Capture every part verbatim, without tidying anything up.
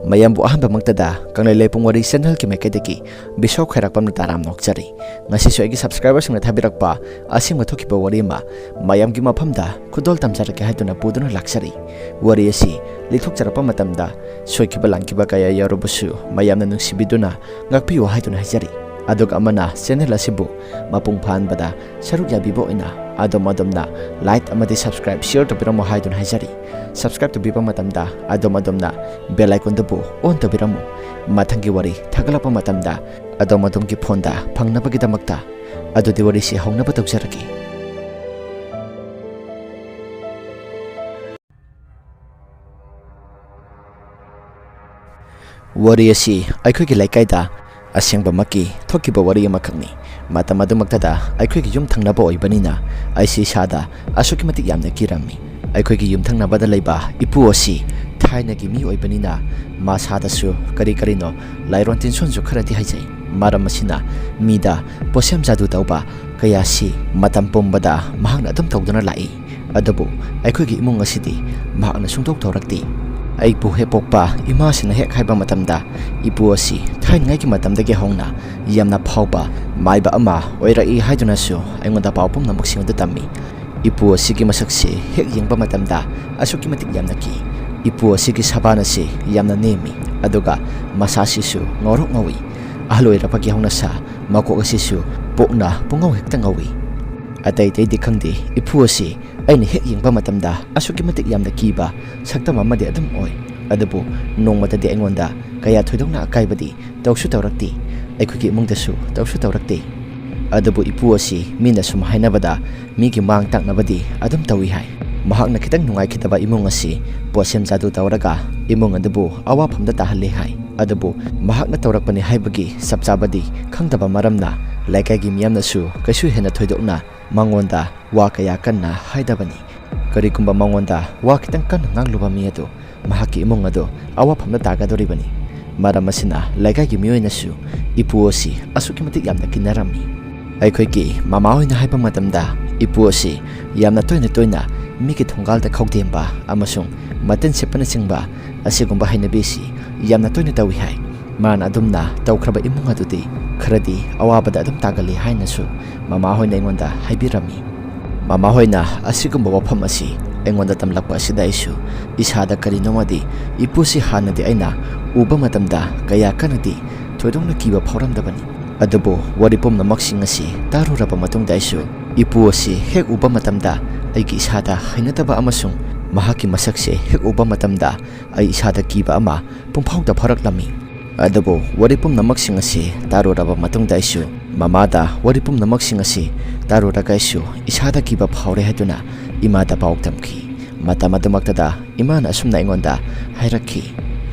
ꯃꯌꯥꯝꯕꯨ ꯑꯍꯥꯟꯕꯃꯛꯇꯗ ꯀꯪꯂꯩ ꯂꯩꯄꯨꯡ ꯋꯥꯔꯤ ꯆꯦꯅꯦꯜꯒꯤ ꯃꯥꯏꯀꯩꯗꯒꯤ ꯕꯤꯁꯣꯛ ꯈ꯭ꯋꯥꯏꯔꯥꯛꯄꯝꯅ ꯇꯔꯥꯝꯅ ꯑꯣꯛꯆꯔꯤ꯫ ꯉꯁꯤꯁꯨ ꯑꯩꯒꯤ ꯁꯕꯁꯀ꯭ꯔꯥꯏꯕꯔꯁꯤꯡꯅ ꯊꯥꯕꯤꯔꯛꯄ ꯑꯁꯦꯡꯕ ꯊꯣꯛꯈꯤꯕ ꯋꯥꯔꯤ ꯑꯃ ꯃꯌꯥꯝꯒꯤ ꯃꯐꯝꯗ ꯈꯨꯗꯣꯜ ꯇꯝꯖꯔꯛꯀꯦ ꯍꯥꯏꯗꯨꯅ ꯄꯨꯗꯨꯅ ꯂꯥꯛꯆꯔꯤ꯫ ꯋꯥꯔꯤ ꯑꯁꯤ ꯂꯤꯊꯣꯛꯆꯔꯛꯄ ꯃꯇꯝꯗ ꯁꯣꯏꯈꯤꯕ ꯂꯥꯟꯈꯤꯕ ꯀꯌꯥ ꯌꯥꯎꯔꯕꯁꯨ ꯃꯌꯥꯝꯅ ꯅꯨꯡꯁꯤꯕꯤꯗꯨꯅ ꯉꯥꯛꯄꯤꯌꯨ ꯍꯥꯏꯗꯨꯅ ꯍꯥꯏꯖꯔꯤ꯫ ꯑꯗꯨꯒ ꯑꯃꯅ ꯆꯦꯅꯦꯜ ꯑꯁꯤꯕꯨ ꯃꯄꯨꯡ ꯐꯥꯍꯟꯕꯗ ꯁꯔꯨꯛ ꯌꯥꯕꯤꯕ ꯑꯣꯏꯅ ꯑꯗꯣꯝ ꯑꯗꯣꯝꯅ ꯂꯥꯏꯛ ꯑꯃꯗꯤ ꯁꯕꯁꯀ꯭ꯔꯥꯏꯕ, ꯁꯤꯌꯔ ꯇꯧꯕꯤꯔꯝꯃꯨ ꯍꯥꯏꯗꯨꯅ ꯍꯥꯏꯖꯔꯤ꯫ ꯁꯕꯁꯀ꯭ꯔꯥꯏꯕ ꯇꯧꯕꯤꯕ ꯃꯇꯝꯗ ꯑꯗꯣꯝ ꯑꯗꯣꯝꯅ ꯕꯦꯜ ꯑꯥꯏꯀꯣꯟꯗꯨꯕꯨ ꯑꯣꯟ ꯇꯧꯕꯤꯔꯝꯃꯨ꯫ ꯃꯊꯪꯒꯤ ꯋꯥꯔꯤ ꯊꯥꯒꯠꯂꯛꯄ ꯃꯇꯝꯗ ꯑꯗꯣꯝ ꯑꯗꯣꯝꯒꯤ ꯐꯣꯟꯗ ꯐꯪꯅꯕꯒꯤꯗꯃꯛꯇ꯫ ꯑꯗꯨꯗꯤ ꯋꯥꯔꯤꯁꯤ ꯍꯧꯅꯕ ꯇꯧꯖꯔꯒꯦ꯫ ꯋꯥꯔꯤ ꯑꯁꯤ ꯑꯩꯈꯣꯏꯒꯤ ꯂꯩꯀꯥꯏꯗ ꯑꯁꯦꯡꯕꯃꯛꯀꯤ ꯊꯣꯛꯈꯤꯕ ꯋꯥꯔꯤ ꯑꯃꯈꯛꯅꯤ꯫ ꯃꯇꯝ ꯑꯗꯨꯃꯛꯇꯗ ꯑꯩꯈꯣꯏꯒꯤ ꯌꯨꯝ ꯊꯪꯅꯕ ꯑꯣꯏꯕꯅꯤꯅ ꯑꯩꯁꯤ ꯏꯁꯥꯗ ꯑꯁꯨꯛꯀꯤ ꯃꯇꯤꯛ ꯌꯥꯝꯅ ꯀꯤꯔꯝꯃꯤ꯫ ꯑꯩꯈꯣꯏꯒꯤ ꯌꯨꯝꯊꯪꯅꯕꯗ ꯂꯩꯕ ꯏꯄꯨ ꯑꯁꯤ ꯊꯥꯏꯅꯒꯤ ꯃꯤ ꯑꯣꯏꯕꯅꯤꯅ ꯃꯁꯥꯗꯁꯨ ꯀꯔꯤ ꯀꯔꯤꯅꯣ ꯂꯥꯏꯔꯣꯟ ꯇꯤꯟꯁꯣꯟꯁꯨ ꯈꯔꯗꯤ ꯍꯩꯖꯩ꯫ ꯃꯔꯝ ꯑꯁꯤꯅ ꯃꯤꯗ ꯄꯣꯠꯁꯦꯝ ꯖꯥꯗꯨ ꯇꯧꯕ ꯀꯌꯥꯁꯤ ꯃꯇꯝ ꯄꯨꯝꯕꯗ ꯃꯍꯥꯛꯅ ꯑꯗꯨꯝ ꯇꯧꯗꯨꯅ ꯂꯥꯛꯏ꯫ ꯑꯗꯨꯕꯨ ꯑꯩꯈꯣꯏꯒꯤ ꯏꯃꯨꯡ ꯑꯁꯤꯗꯤ ꯃꯍꯥꯛꯅ ꯁꯨꯡꯇꯧ ꯇꯧꯔꯛꯇꯦ꯫ ꯑꯩꯕꯨ ꯍꯦꯛ ꯄꯣꯛꯄ ꯏꯃꯥꯁꯤꯅ ꯍꯦꯛ ꯍꯥꯏꯕ ꯃꯇꯝꯗ ꯏꯄꯨ ꯑꯁꯤ ꯊꯥꯏꯅꯉꯩꯒꯤ ꯃꯇꯝꯗꯒꯤ ꯍꯧꯅ ꯌꯥꯝꯅ ꯐꯥꯎꯕ ꯃꯥꯏꯕ ꯑꯃ ꯑꯣꯏꯔꯛꯏ ꯍꯥꯏꯗꯨꯅꯁꯨ ꯑꯩꯉꯣꯟꯗ ꯄꯥꯎ ꯄꯨꯝꯅꯃꯛꯁꯤꯡ ꯑꯗꯨ ꯇꯝꯃꯤ꯫ ꯏꯄꯨ ꯑꯁꯤꯒꯤ ꯃꯁꯛꯁꯤ ꯍꯦꯛ ꯌꯦꯡꯕ ꯃꯇꯝꯗ ꯑꯁꯨꯛꯀꯤ ꯃꯇꯤꯛ ꯌꯥꯝꯅ ꯀꯤ꯫ ꯏꯄꯨ ꯑꯁꯤꯒꯤ ꯁꯕꯥꯟ ꯑꯁꯤ ꯌꯥꯝꯅ ꯅꯦꯝꯃꯤ, ꯑꯗꯨꯒ ꯃꯁꯥꯁꯤꯁꯨ ꯉꯧꯔꯣꯛ ꯉꯧꯏ꯫ ꯑꯍꯜ ꯑꯣꯏꯔꯛꯄꯒꯤ ꯍꯧꯅꯁꯥ ꯃꯀꯣꯛ ꯑꯁꯤꯁꯨ ꯄꯣꯛꯅ ꯄꯨꯡꯉꯧ ꯍꯦꯛꯇ ꯉꯧꯏ꯫ ꯑꯇꯩ ꯑꯇꯩꯗꯤ ꯈꯪꯗꯦ, ꯏꯄꯨ ꯑꯁꯤ ꯑꯩꯅ ꯍꯦꯛ ꯌꯦꯡꯕ ꯃꯇꯝꯗ ꯑꯁꯨꯛꯀꯤ ꯃꯇꯤꯛ ꯌꯥꯝꯅ ꯀꯤꯕ ꯁꯛꯇꯝ ꯑꯃꯗꯤ ꯑꯗꯨꯝ ꯑꯣꯏ꯫ ꯑꯗꯨꯕꯨ ꯅꯣꯡꯃꯇꯗꯤ ꯑꯩꯉꯣꯟꯗ ꯀꯌꯥ ꯊꯣꯏꯗꯣꯛꯅ ꯑꯀꯥꯏꯕꯗꯤ ꯇꯧꯁꯨ ꯇꯧꯔꯛꯇꯦ꯫ ꯑꯩꯈꯣꯏꯒꯤ ꯏꯃꯨꯡꯗꯁꯨ ꯇꯧꯁꯨ ꯇꯧꯔꯛꯇꯦ꯫ ꯑꯗꯨꯕꯨ ꯏꯄꯨ ꯑꯁꯤ ꯃꯤꯅ ꯁꯨꯝ ꯍꯥꯏꯅꯕꯗ ꯃꯤꯒꯤ ꯃꯥꯡ ꯇꯥꯛꯅꯕꯗꯤ ꯑꯗꯨꯝ ꯇꯧꯏ ꯍꯥꯏ꯫ ꯃꯍꯥꯛꯅ ꯈꯤꯇꯪ ꯅꯨꯡꯉꯥꯏꯈꯤꯗꯕ ꯏꯃꯨꯡ ꯑꯁꯤ ꯄꯣꯠꯁꯦꯝ ꯖꯥꯗꯨ ꯇꯧꯔꯒ ꯏꯃꯨꯡ ꯑꯗꯨꯕꯨ ꯑꯋꯥꯐꯝꯗ ꯇꯥꯍꯜꯂꯦ ꯍꯥꯏ꯫ ꯑꯗꯨꯕꯨ ꯃꯍꯥꯛꯅ ꯇꯧꯔꯛꯄꯅꯤ ꯍꯥꯏꯕꯒꯤ ꯆꯞ ꯆꯥꯕꯗꯤ ꯈꯪꯗꯕ ꯃꯔꯝꯅ ꯂꯩꯀꯥꯏꯒꯤ ꯃꯤꯌꯥꯝꯅꯁꯨ ꯀꯩꯁꯨ ꯍꯦꯟꯅ ꯊꯣꯏꯗꯣꯛꯅ ꯃꯉꯣꯟꯗ ꯋꯥ ꯀꯌꯥ ꯀꯟꯅ ꯍꯥꯏꯗꯕꯅꯤ꯫ ꯀꯔꯤꯒꯨꯝꯕ ꯃꯉꯣꯟꯗ ꯋꯥ ꯈꯤꯇꯪ ꯀꯟꯅ ꯉꯥꯡꯂꯨꯕ ꯃꯤ ꯑꯗꯨ ꯃꯍꯥꯛꯀꯤ ꯏꯃꯨꯡ ꯑꯗꯨ ꯑꯋꯥꯐꯝꯗ ꯇꯥꯒꯗꯧꯔꯤꯕꯅꯤ꯫ ꯃꯔꯝ ꯑꯁꯤꯅ ꯂꯩꯀꯥꯏꯒꯤ ꯃꯤꯑꯣꯏꯅꯁꯨ ꯏꯄꯨ ꯑꯁꯤ ꯑꯁꯨꯛꯀꯤ ꯃꯇꯤꯛ ꯌꯥꯝꯅ ꯀꯤꯅꯔꯝꯃꯤ꯫ ꯑꯩꯈꯣꯏꯒꯤ ꯃꯃꯥ ꯍꯣꯏꯅ ꯍꯥꯏꯕ ꯃꯇꯝꯗ ꯏꯄꯨ ꯑꯁꯤ ꯌꯥꯝꯅ ꯇꯣꯏꯅ ꯇꯣꯏꯅ ꯃꯤꯒꯤ ꯊꯣꯡꯒꯥꯜꯗ ꯈꯧꯗꯦꯝꯕ ꯑꯃꯁꯨꯡ ꯃꯇꯤꯟ ꯁꯤꯠꯄꯅꯆꯤꯡꯕ ꯑꯁꯤꯒꯨꯝꯕ ꯍꯩꯅꯕꯤ ꯑꯁꯤ ꯌꯥꯝꯅ ꯇꯣꯏꯅ ꯇꯧꯏ ꯍꯥꯏ꯫ ꯃꯥꯅ ꯑꯗꯨꯝꯅ ꯇꯧꯈ꯭ꯔꯕ ꯏꯃꯨꯡ ꯑꯗꯨꯗꯤ ꯈꯔꯗꯤ ꯑꯋꯥꯕꯗ ꯑꯗꯨꯝ ꯇꯥꯒꯜꯂꯤ ꯍꯥꯏꯅꯁꯨ ꯃꯃꯥ ꯍꯣꯏꯅ ꯑꯩꯉꯣꯟꯗ ꯍꯥꯏꯕꯤꯔꯝꯃꯤ꯫ ꯃꯃꯥ ꯍꯣꯏꯅ ꯑꯁꯤꯒꯨꯝꯕ ꯋꯥꯐꯝ ꯑꯁꯤ ꯑꯩꯉꯣꯟꯗ ꯇꯝꯂꯛꯄ ꯑꯁꯤꯗ ꯑꯩꯁꯨ ꯏꯁꯥꯗ ꯀꯔꯤꯅꯣꯃꯗꯤ, ꯏꯄꯨꯁꯤ ꯍꯥꯟꯅꯗꯤ ꯑꯩꯅ ꯎꯕ ꯃꯇꯝꯗ ꯀꯌꯥ ꯀꯟꯅꯗꯤ ꯊꯣꯏꯗꯣꯛꯅ ꯀꯤꯕ ꯐꯥꯎꯔꯝꯗꯕꯅꯤ, ꯑꯗꯨꯕꯨ ꯋꯥꯔꯤ ꯄꯨꯝꯅꯃꯛꯁꯤꯡ ꯑꯁꯤ ꯇꯥꯔꯨꯔꯕ ꯃꯇꯨꯡꯗ ꯑꯩꯁꯨ ꯏꯄꯨ ꯑꯁꯤ ꯍꯦꯛ ꯎꯕ ꯃꯇꯝꯗ ꯑꯩꯒꯤ ꯏꯁꯥꯗ ꯍꯩꯅꯗꯕ ꯑꯃꯁꯨꯡ ꯃꯍꯥꯛꯀꯤ ꯃꯁꯛꯁꯦ ꯍꯦꯛ ꯎꯕ ꯃꯇꯝꯗ ꯑꯩ ꯏꯁꯥꯗ ꯀꯤꯕ ꯑꯃ ꯄꯨꯡꯐꯥꯎꯗ ꯐꯥꯎꯔꯛꯂꯝꯃꯤ꯫ ꯑꯗꯨꯕꯨ ꯋꯥꯔꯤ ꯄꯨꯝꯅꯃꯛꯁꯤꯡ ꯑꯁꯤ ꯇꯥꯔꯨꯔꯕ ꯃꯇꯨꯡꯗ ꯑꯩꯁꯨ ꯃꯃꯥꯗ ꯋꯥꯔꯤ ꯄꯨꯝꯅꯃꯛꯁꯤꯡ ꯑꯁꯤ ꯇꯥꯔꯨꯔꯒ ꯑꯩꯁꯨ ꯏꯁꯥꯗ ꯀꯤꯕ ꯐꯥꯎꯔꯦ ꯍꯥꯏꯗꯨꯅ ꯏꯃꯥꯗ ꯄꯥꯎ ꯇꯝꯈꯤ꯫ ꯃꯇꯝ ꯑꯗꯨꯃꯛꯇꯗ ꯏꯃꯥꯅ ꯑꯁꯨꯝꯅ ꯑꯩꯉꯣꯟꯗ ꯍꯥꯏꯔꯛꯈꯤ,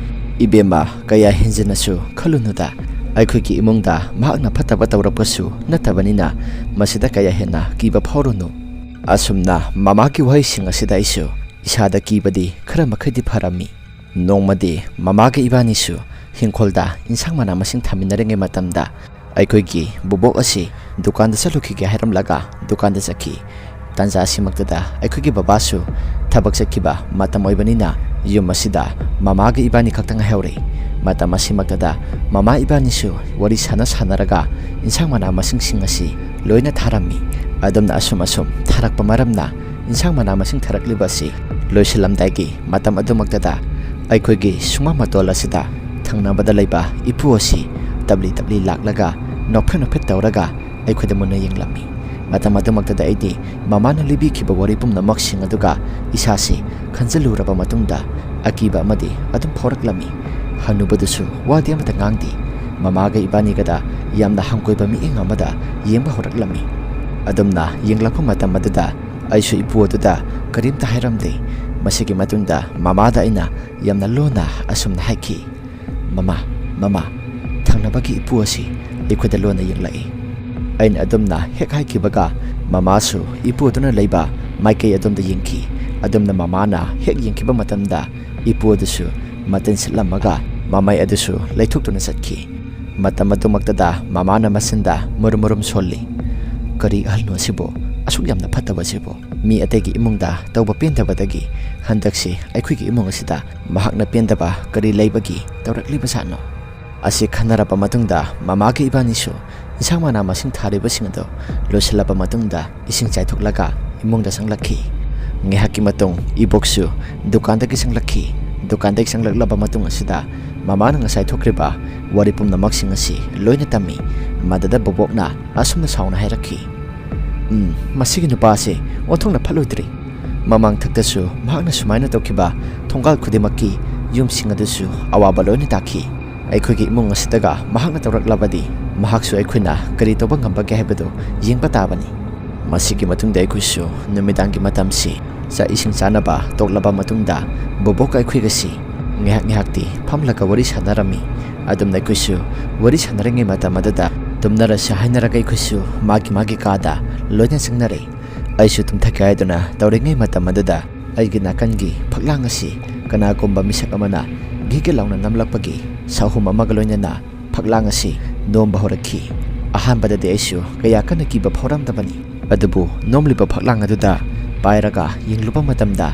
"ꯏꯕꯦꯝꯃ, ꯀꯌꯥ ꯍꯦꯟꯖꯤꯟꯅꯁꯨ ꯈꯜꯂꯨꯅꯨꯗ꯫ ꯑꯩꯈꯣꯏꯒꯤ ꯏꯃꯨꯡꯗ ꯃꯍꯥꯛꯅ ꯐꯠꯇꯕ ꯇꯧꯔꯛꯄꯁꯨ ꯅꯠꯇꯕꯅꯤꯅ ꯃꯁꯤꯗ ꯀꯌꯥ ꯍꯦꯟꯅ ꯀꯤꯕ ꯐꯥꯎꯔꯨꯅꯨ"꯫ ꯑꯁꯨꯝꯅ ꯃꯃꯥꯒꯤ ꯋꯥꯍꯩꯁꯤꯡ ꯑꯁꯤꯗ ꯑꯩꯁꯨ ꯏꯁꯥꯗ ꯀꯤꯕꯗꯤ ꯈꯔ ꯃꯈꯩꯗꯤ ꯐꯔꯝꯃꯤ꯫ ꯅꯣꯡꯃꯗꯤ ꯃꯃꯥꯒ ꯏꯕꯥꯅꯤꯁꯨ ꯍꯤꯡꯈꯣꯜꯗ ꯏꯟꯁꯥꯡ ꯃꯅꯥ ꯃꯁꯤꯡ ꯊꯥꯃꯤꯟꯅꯔꯤꯉꯩ ꯃꯇꯝꯗ ꯑꯩꯈꯣꯏꯒꯤ ꯕꯣꯕꯣꯛ ꯑꯁꯤ ꯗꯨꯀꯥꯟꯗ ꯆꯠꯂꯨꯈꯤꯒꯦ ꯍꯥꯏꯔꯝꯂꯒ ꯗꯨꯀꯥꯟꯗ ꯆꯠꯈꯤ꯫ ꯇꯥꯟꯖꯥ ꯑꯁꯤꯃꯛꯇꯗ ꯑꯩꯈꯣꯏꯒꯤ ꯕꯕꯥꯁꯨ ꯊꯕꯛ ꯆꯠꯈꯤꯕ ꯃꯇꯝ ꯑꯣꯏꯕꯅꯤꯅ ꯌꯨꯝ ꯑꯁꯤꯗ ꯃꯃꯥꯒ ꯏꯕꯥꯅꯤ ꯈꯛꯇ ꯉꯥꯏꯍꯧꯔꯦ꯫ ꯃꯇꯝ ꯑꯁꯤꯃꯛꯇꯗ ꯃꯃꯥ ꯏꯕꯥꯅꯤꯁꯨ ꯋꯥꯔꯤ ꯁꯥꯟꯅ ꯁꯥꯟꯅꯔꯒ ꯏꯟꯁꯥꯡ ꯃꯅꯥ ꯃꯁꯤꯡꯁꯤꯡ ꯑꯁꯤ ꯂꯣꯏꯅ ꯊꯥꯔꯝꯃꯤ꯫ ꯑꯗꯨꯝꯅ ꯑꯁꯨꯝ ꯑꯁꯨꯝ ꯊꯥꯔꯛꯄ ꯃꯔꯝꯅ ꯏꯟꯁꯥꯡ ꯃꯅꯥ ꯃꯁꯤꯡ ꯊꯥꯔꯛꯂꯤꯕ ꯑꯁꯤ ꯂꯣꯏꯁꯤꯜꯂꯝꯗꯥꯏꯒꯤ ꯃꯇꯝ ꯑꯗꯨꯃꯛꯇꯗ ꯑꯩꯈꯣꯏꯒꯤ ꯁꯨꯃꯥꯡ ꯃꯇꯣꯜ ꯑꯁꯤꯗ ꯊꯪꯅꯕꯗ ꯂꯩꯕ ꯏꯄꯨ ꯑꯁꯤ ꯇꯞꯂꯤ ꯇꯞꯂꯤ ꯂꯥꯛꯂꯒ ꯅꯣꯛꯐꯦꯠ ꯅꯣꯛꯐꯦꯠ ꯇꯧꯔꯒ ꯑꯩꯈꯣꯏꯗ ꯃꯨꯟꯅ ꯌꯦꯡꯂꯝꯃꯤ꯫ ꯃꯇꯝ ꯑꯗꯨꯃꯛꯇꯗ ꯑꯩꯗꯤ ꯃꯃꯥꯅ ꯂꯤꯕꯤꯈꯤꯕ ꯋꯥꯔꯤ ꯄꯨꯝꯅꯃꯛꯁꯤꯡ ꯑꯗꯨꯒ ꯏꯁꯥꯁꯤ ꯈꯟꯖꯤꯜꯂꯨꯔꯕ ꯃꯇꯨꯡꯗ ꯑꯀꯤꯕ ꯑꯃꯗꯤ ꯑꯗꯨꯝ ꯐꯥꯎꯔꯛꯂꯝꯃꯤ꯫ ꯍꯅꯨꯕꯗꯨꯁꯨ ꯋꯥꯗꯤ ꯑꯃꯠꯇ ꯉꯥꯡꯗꯦ꯫ ꯃꯃꯥꯒ ꯏꯕꯥꯅꯤꯒꯗ ꯌꯥꯝꯅ ꯍꯪꯒꯣꯏꯕ ꯃꯤꯠꯌꯦꯡ ꯑꯃꯗ ꯌꯦꯡꯕ ꯍꯧꯔꯛꯂꯝꯃꯤ꯫ ꯑꯗꯨꯝꯅ ꯌꯦꯡꯂꯛꯄ ꯃꯇꯝ ꯑꯗꯨꯗ ꯑꯩꯁꯨ ꯏꯄꯨ ꯑꯗꯨꯗ ꯀꯔꯤꯝꯇ ꯍꯥꯏꯔꯝꯗꯦ꯫ ꯃꯁꯤꯒꯤ ꯃꯇꯨꯡꯗ ꯃꯃꯥꯗ ꯑꯩꯅ ꯌꯥꯝꯅ ꯂꯣꯟꯅ ꯑꯁꯨꯝꯅ ꯍꯥꯏꯈꯤ, "ꯃꯃꯥ, ꯃꯃꯥ, ꯊꯪꯅꯕꯒꯤ ꯏꯄꯨ ꯑꯁꯤ ꯑꯩꯈꯣꯏꯗ ꯂꯣꯟꯅ ꯌꯦꯡꯂꯛꯏ"꯫ ꯑꯩꯅ ꯑꯗꯨꯝꯅ ꯍꯦꯛ ꯍꯥꯏꯈꯤꯕꯒ ꯃꯃꯥꯁꯨ ꯏꯄꯨ ꯑꯗꯨꯅ ꯂꯩꯕ ꯃꯥꯏꯀꯩ ꯑꯗꯣꯝꯗ ꯌꯦꯡꯈꯤ꯫ ꯑꯗꯨꯝꯅ ꯃꯃꯥꯅ ꯍꯦꯛ ꯌꯦꯡꯈꯤꯕ ꯃꯇꯝꯗ ꯏꯄꯨ ꯑꯗꯨꯁꯨ ꯃꯇꯤꯟ ꯁꯤꯠꯂꯝꯃꯒ ꯃꯃꯥꯏ ꯑꯗꯨꯁꯨ ꯂꯩꯊꯣꯛꯇꯨꯅ ꯆꯠꯈꯤ꯫ ꯃꯇꯝ ꯑꯗꯨꯃꯛꯇꯗ ꯃꯃꯥꯅ ꯃꯆꯤꯟꯗ ꯃꯨꯔꯨꯝ ꯃꯨꯔꯨꯝ ꯁꯣꯜꯂꯤ꯫ "ꯀꯔꯤ ꯑꯍꯜꯅꯣ ꯑꯁꯤꯕꯨ? ꯑꯁꯨꯛ ꯌꯥꯝꯅ ꯐꯠꯇꯕ ꯑꯁꯤꯕꯨ?" ꯃꯤ ꯑꯇꯩꯒꯤ ꯏꯃꯨꯡꯗ ꯇꯧꯕ ꯄꯦꯟꯗꯕꯗꯒꯤ ꯍꯟꯗꯛꯁꯤ ꯑꯩꯈꯣꯏꯒꯤ ꯏꯃꯨꯡ ꯑꯁꯤꯗ ꯃꯍꯥꯛꯅ ꯄꯦꯟꯗꯕ ꯀꯔꯤ ꯂꯩꯕꯒꯤ ꯇꯧꯔꯛꯂꯤꯕꯖꯥꯠꯅꯣ? ꯑꯁꯤ ꯈꯟꯅꯔꯕ ꯃꯇꯨꯡꯗ ꯃꯃꯥꯒ ꯏꯕꯥꯅꯤꯁꯨ ꯏꯟꯁꯥꯡ ꯃꯅꯥ ꯃꯁꯤꯡ ꯊꯥꯔꯤꯕꯁꯤꯡ ꯑꯗꯨ ꯂꯣꯏꯁꯤꯜꯂꯕ ꯃꯇꯨꯡꯗ ꯏꯁꯤꯡ ꯆꯥꯏꯊꯣꯛꯂꯒ ꯏꯃꯨꯡꯗ ꯆꯪꯂꯛꯈꯤ꯫ ꯉꯥꯏꯍꯥꯛꯀꯤ ꯃꯇꯨꯡ ꯏꯕꯣꯛꯁꯨ ꯗꯨꯀꯥꯟꯗꯒꯤ ꯆꯪꯂꯛꯈꯤ꯫ ꯗꯨꯀꯥꯟꯗꯒꯤ ꯆꯪꯂꯛꯂꯕ ꯃꯇꯨꯡ ꯑꯁꯤꯗ ꯃꯃꯥꯅ ꯉꯁꯥꯏ ꯊꯣꯛꯈ꯭ꯔꯤꯕ ꯋꯥꯔꯤ ꯄꯨꯝꯅꯃꯛꯁꯤꯡ ꯑꯁꯤ ꯂꯣꯏꯅ ꯇꯝꯃꯤ꯫ ꯃꯗꯨꯗ ꯕꯣꯕꯣꯛꯅ ꯑꯁꯨꯝꯅ ꯁꯥꯎꯅ ꯍꯥꯏꯔꯛꯈꯤ, "ꯎꯝ, ꯃꯁꯤꯒꯤ ꯅꯨꯄꯥ ꯑꯁꯤ ꯑꯣꯟꯊꯣꯛꯅ ꯐꯠꯂꯣꯏꯗ꯭ꯔꯤ꯫ ꯃꯃꯥꯡꯊꯛꯇꯁꯨ ꯃꯍꯥꯛꯅ ꯁꯨꯃꯥꯏꯅ ꯇꯧꯈꯤꯕ ꯊꯣꯡꯒꯥꯜ ꯈꯨꯗꯤꯡꯃꯛꯀꯤ ꯌꯨꯝꯁꯤꯡ ꯑꯗꯨꯁꯨ ꯑꯋꯥꯕ ꯂꯣꯏꯅ ꯇꯥꯈꯤ꯫ ꯑꯩꯈꯣꯏꯒꯤ ꯏꯃꯨꯡ ꯑꯁꯤꯗꯒ ꯃꯍꯥꯛꯅ ꯇꯧꯔꯛꯂꯕꯗꯤ ꯃꯍꯥꯛꯁꯨ ꯑꯩꯈꯣꯏꯅ ꯀꯔꯤ ꯇꯧꯕ ꯉꯝꯕꯒꯦ ꯍꯥꯏꯕꯗꯨ ꯌꯦꯡꯕ ꯇꯥꯕꯅꯤ꯫" ꯃꯁꯤꯒꯤ ꯃꯇꯨꯡꯗ ꯑꯩꯈꯣꯏꯁꯨ ꯅꯨꯃꯤꯗꯥꯡꯒꯤ ꯃꯇꯝꯁꯤ ꯆꯥꯛ ꯏꯁꯤꯡ ꯆꯥꯅꯕ ꯇꯣꯛꯂꯕ ꯃꯇꯨꯡꯗ ꯕꯣꯕꯣꯛꯀ ꯑꯩꯈꯣꯏꯒꯁꯤ ꯉꯥꯏꯍꯥꯛ ꯉꯥꯏꯍꯥꯛꯇꯤ ꯐꯝꯂꯒ ꯋꯥꯔꯤ ꯁꯥꯟꯅꯔꯝꯃꯤ꯫ ꯑꯗꯨꯝꯅ ꯑꯩꯈꯣꯏꯁꯨ ꯋꯥꯔꯤ ꯁꯥꯟꯅꯔꯤꯉꯩ ꯃꯇꯝ ꯑꯗꯨꯗ ꯇꯨꯝꯅꯔꯁꯤ ꯍꯥꯏꯅꯔꯒ ꯑꯩꯈꯣꯏꯁꯨ ꯃꯥꯒꯤ ꯃꯥꯒꯤ ꯀꯥꯗ ꯂꯣꯏꯅ ꯆꯪꯅꯔꯦ꯫ ꯑꯩꯁꯨ ꯇꯨꯝꯊꯒꯦ ꯍꯥꯏꯗꯨꯅ ꯇꯧꯔꯤꯉꯩ ꯃꯇꯝ ꯑꯗꯨꯗ ꯑꯩꯒꯤ ꯅꯥꯀꯟꯒꯤ ꯐꯛꯂꯥꯡ ꯑꯁꯤ ꯀꯅꯥꯒꯨꯝꯕ ꯃꯤꯁꯛ ꯑꯃꯅ ꯘꯤꯒ ꯂꯥꯎꯅ ꯅꯝꯂꯛꯄꯒꯤ ꯁꯥꯍꯨꯝ ꯑꯃꯒ ꯂꯣꯏꯅꯅ ꯐꯛꯂꯥꯡ ꯑꯁꯤ ꯅꯣꯝꯕ ꯍꯧꯔꯛꯈꯤ꯫ ꯑꯍꯥꯟꯕꯗꯗꯤ ꯑꯩꯁꯨ ꯀꯌꯥ ꯀꯟꯅ ꯀꯤꯕ ꯐꯥꯎꯔꯝꯗꯕꯅꯤ, ꯑꯗꯨꯕꯨ ꯅꯣꯝꯂꯤꯕ ꯐꯛꯂꯥꯡ ꯑꯗꯨꯗ ꯄꯥꯏꯔꯒ ꯌꯦꯡꯂꯨꯕ ꯃꯇꯝꯗ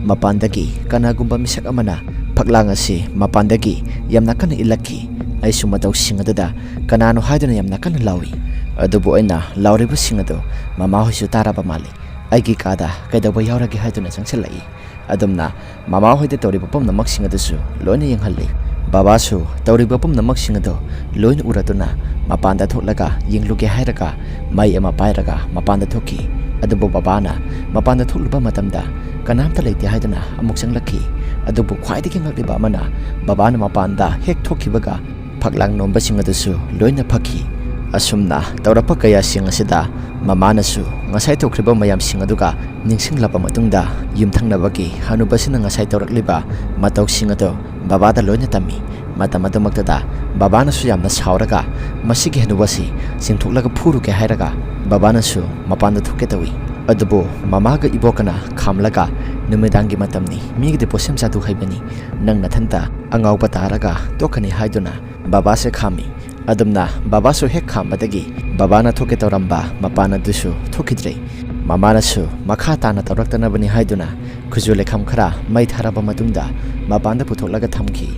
ꯃꯄꯥꯟꯗꯒꯤ ꯀꯅꯥꯒꯨꯝꯕ ꯃꯤꯁꯛ ꯑꯃꯅ ꯐꯛꯂꯥꯡ ꯑꯁꯤ ꯃꯄꯥꯟꯗꯒꯤ ꯌꯥꯝꯅ ꯀꯟꯅ ꯏꯜꯂꯛꯈꯤ꯫ ꯑꯩꯁꯨ ꯃꯇꯧꯁꯤꯡ ꯑꯗꯨꯗ ꯀꯅꯥꯅꯣ ꯍꯥꯏꯗꯨꯅ ꯌꯥꯝꯅ ꯀꯟꯅ ꯂꯥꯎꯏ꯫ ꯑꯗꯨꯕꯨ ꯑꯩꯅ ꯂꯥꯎꯔꯤꯕꯁꯤꯡ ꯑꯗꯨ ꯃꯃꯥꯍꯣꯏꯁꯨ ꯇꯥꯔꯕ ꯃꯥꯜꯂꯤ꯫ ꯑꯩꯒꯤ ꯀꯥꯗ ꯀꯩꯗꯧꯕ ꯌꯥꯎꯔꯒꯦ ꯍꯥꯏꯗꯨꯅ ꯆꯪꯁꯤꯜꯂꯛꯏ꯫ ꯑꯗꯨꯝꯅ ꯃꯃꯥꯍꯣꯏꯗ ꯇꯧꯔꯤꯕ ꯄꯨꯝꯅꯃꯛꯁꯤꯡ ꯑꯗꯨꯁꯨ ꯂꯣꯏꯅ ꯌꯦꯡꯍꯜꯂꯤ꯫ ꯕꯕꯥꯁꯨ ꯇꯧꯔꯤꯕ ꯄꯨꯝꯅꯃꯛꯁꯤꯡ ꯑꯗꯨ ꯂꯣꯏꯅ ꯎꯔꯗꯨꯅ ꯃꯄꯥꯟꯗ ꯊꯣꯛꯂꯒ ꯌꯦꯡꯂꯨꯒꯦ ꯍꯥꯏꯔꯒ ꯃꯩ ꯑꯃ ꯄꯥꯏꯔꯒ ꯃꯄꯥꯟꯗ ꯊꯣꯛꯈꯤ꯫ ꯑꯗꯨꯕꯨ ꯕꯕꯥꯅ ꯃꯄꯥꯟꯗ ꯊꯣꯛꯂꯨꯕ ꯃꯇꯝꯗ ꯀꯅꯥꯝꯇ ꯂꯩꯇꯦ ꯍꯥꯏꯗꯨꯅ ꯑꯃꯨꯛ ꯆꯪꯂꯛꯈꯤ꯫ ꯑꯗꯨꯕꯨ ꯈ꯭ꯋꯥꯏꯗꯒꯤ ꯉꯛꯂꯤꯕ ꯑꯃꯅ, ꯕꯕꯥꯅ ꯃꯄꯥꯟꯗ ꯍꯦꯛ ꯊꯣꯛꯈꯤꯕꯒ ꯐꯛꯂꯥꯡ ꯅꯣꯝꯕꯁꯤꯡ ꯑꯗꯨꯁꯨ ꯂꯣꯏꯅ ꯐꯈꯤ꯫ ꯑꯁꯨꯝꯅ ꯇꯧꯔꯛꯄ ꯀꯌꯥꯁꯤꯡ ꯑꯁꯤꯗ ꯃꯃꯥꯅꯁꯨ ꯉꯁꯥꯏ ꯇꯧꯈ꯭ꯔꯤꯕ ꯃꯌꯥꯝꯁꯤꯡ ꯑꯗꯨꯒ ꯅꯤꯡꯁꯤꯡꯂꯕ ꯃꯇꯨꯡꯗ, ꯌꯨꯝꯊꯪꯅꯕꯒꯤ ꯍꯅꯨꯕꯁꯤꯅ ꯉꯁꯥꯏ ꯇꯧꯔꯛꯂꯤꯕ ꯃꯇꯧꯁꯤꯡ ꯑꯗꯨ ꯕꯕꯥꯗ ꯂꯣꯏꯅ ꯇꯝꯃꯤ꯫ ꯃꯇꯝ ꯑꯗꯨꯃꯛꯇꯗ ꯕꯕꯥꯅꯁꯨ ꯌꯥꯝꯅ ꯁꯥꯎꯔꯒ, "ꯃꯁꯤꯒꯤ ꯍꯅꯨꯕ ꯑꯁꯤ ꯆꯤꯡꯊꯣꯛꯂꯒ ꯐꯨꯔꯨꯒꯦ" ꯍꯥꯏꯔꯒ ꯕꯕꯥꯅꯁꯨ ꯃꯄꯥꯟꯗ ꯊꯣꯛꯀꯦ ꯇꯧꯏ꯫ ꯑꯗꯨꯕꯨ ꯃꯃꯥꯒ ꯏꯕꯣꯛꯀꯅ ꯈꯥꯝꯂꯒ, "ꯅꯨꯃꯤꯗꯥꯡꯒꯤ ꯃꯇꯝꯅꯤ, ꯃꯤꯒꯤꯗꯤ ꯄꯣꯠꯁꯦꯝ ꯆꯥꯗꯨ ꯍꯩꯕꯅꯤ, ꯅꯪ ꯅꯊꯟꯇ ꯑꯉꯥꯎꯕ ꯇꯥꯔꯒ ꯇꯣꯛꯀꯅꯤ" ꯍꯥꯏꯗꯨꯅ ꯕꯕꯥꯁꯦ ꯈꯥꯝꯃꯤ꯫ ꯑꯗꯨꯝꯅ ꯕꯕꯥꯁꯨ ꯍꯦꯛ ꯈꯥꯝꯕꯗꯒꯤ ꯕꯕꯥꯅ ꯊꯣꯛꯀꯦ ꯇꯧꯔꯝꯕ ꯃꯄꯥꯟ ꯑꯗꯨꯁꯨ ꯊꯣꯛꯈꯤꯗ꯭ꯔꯦ꯫ ꯃꯃꯥꯅꯁꯨ ꯃꯈꯥ ꯇꯥꯅ ꯇꯧꯔꯛꯇꯅꯕꯅꯤ ꯍꯥꯏꯗꯨꯅ ꯈꯨꯖꯨ ꯂꯩꯈꯥꯝ ꯈꯔ ꯃꯩ ꯊꯥꯔꯕ ꯃꯇꯨꯡꯗ ꯃꯄꯥꯟꯗ ꯄꯨꯊꯣꯛꯂꯒ ꯊꯝꯈꯤ꯫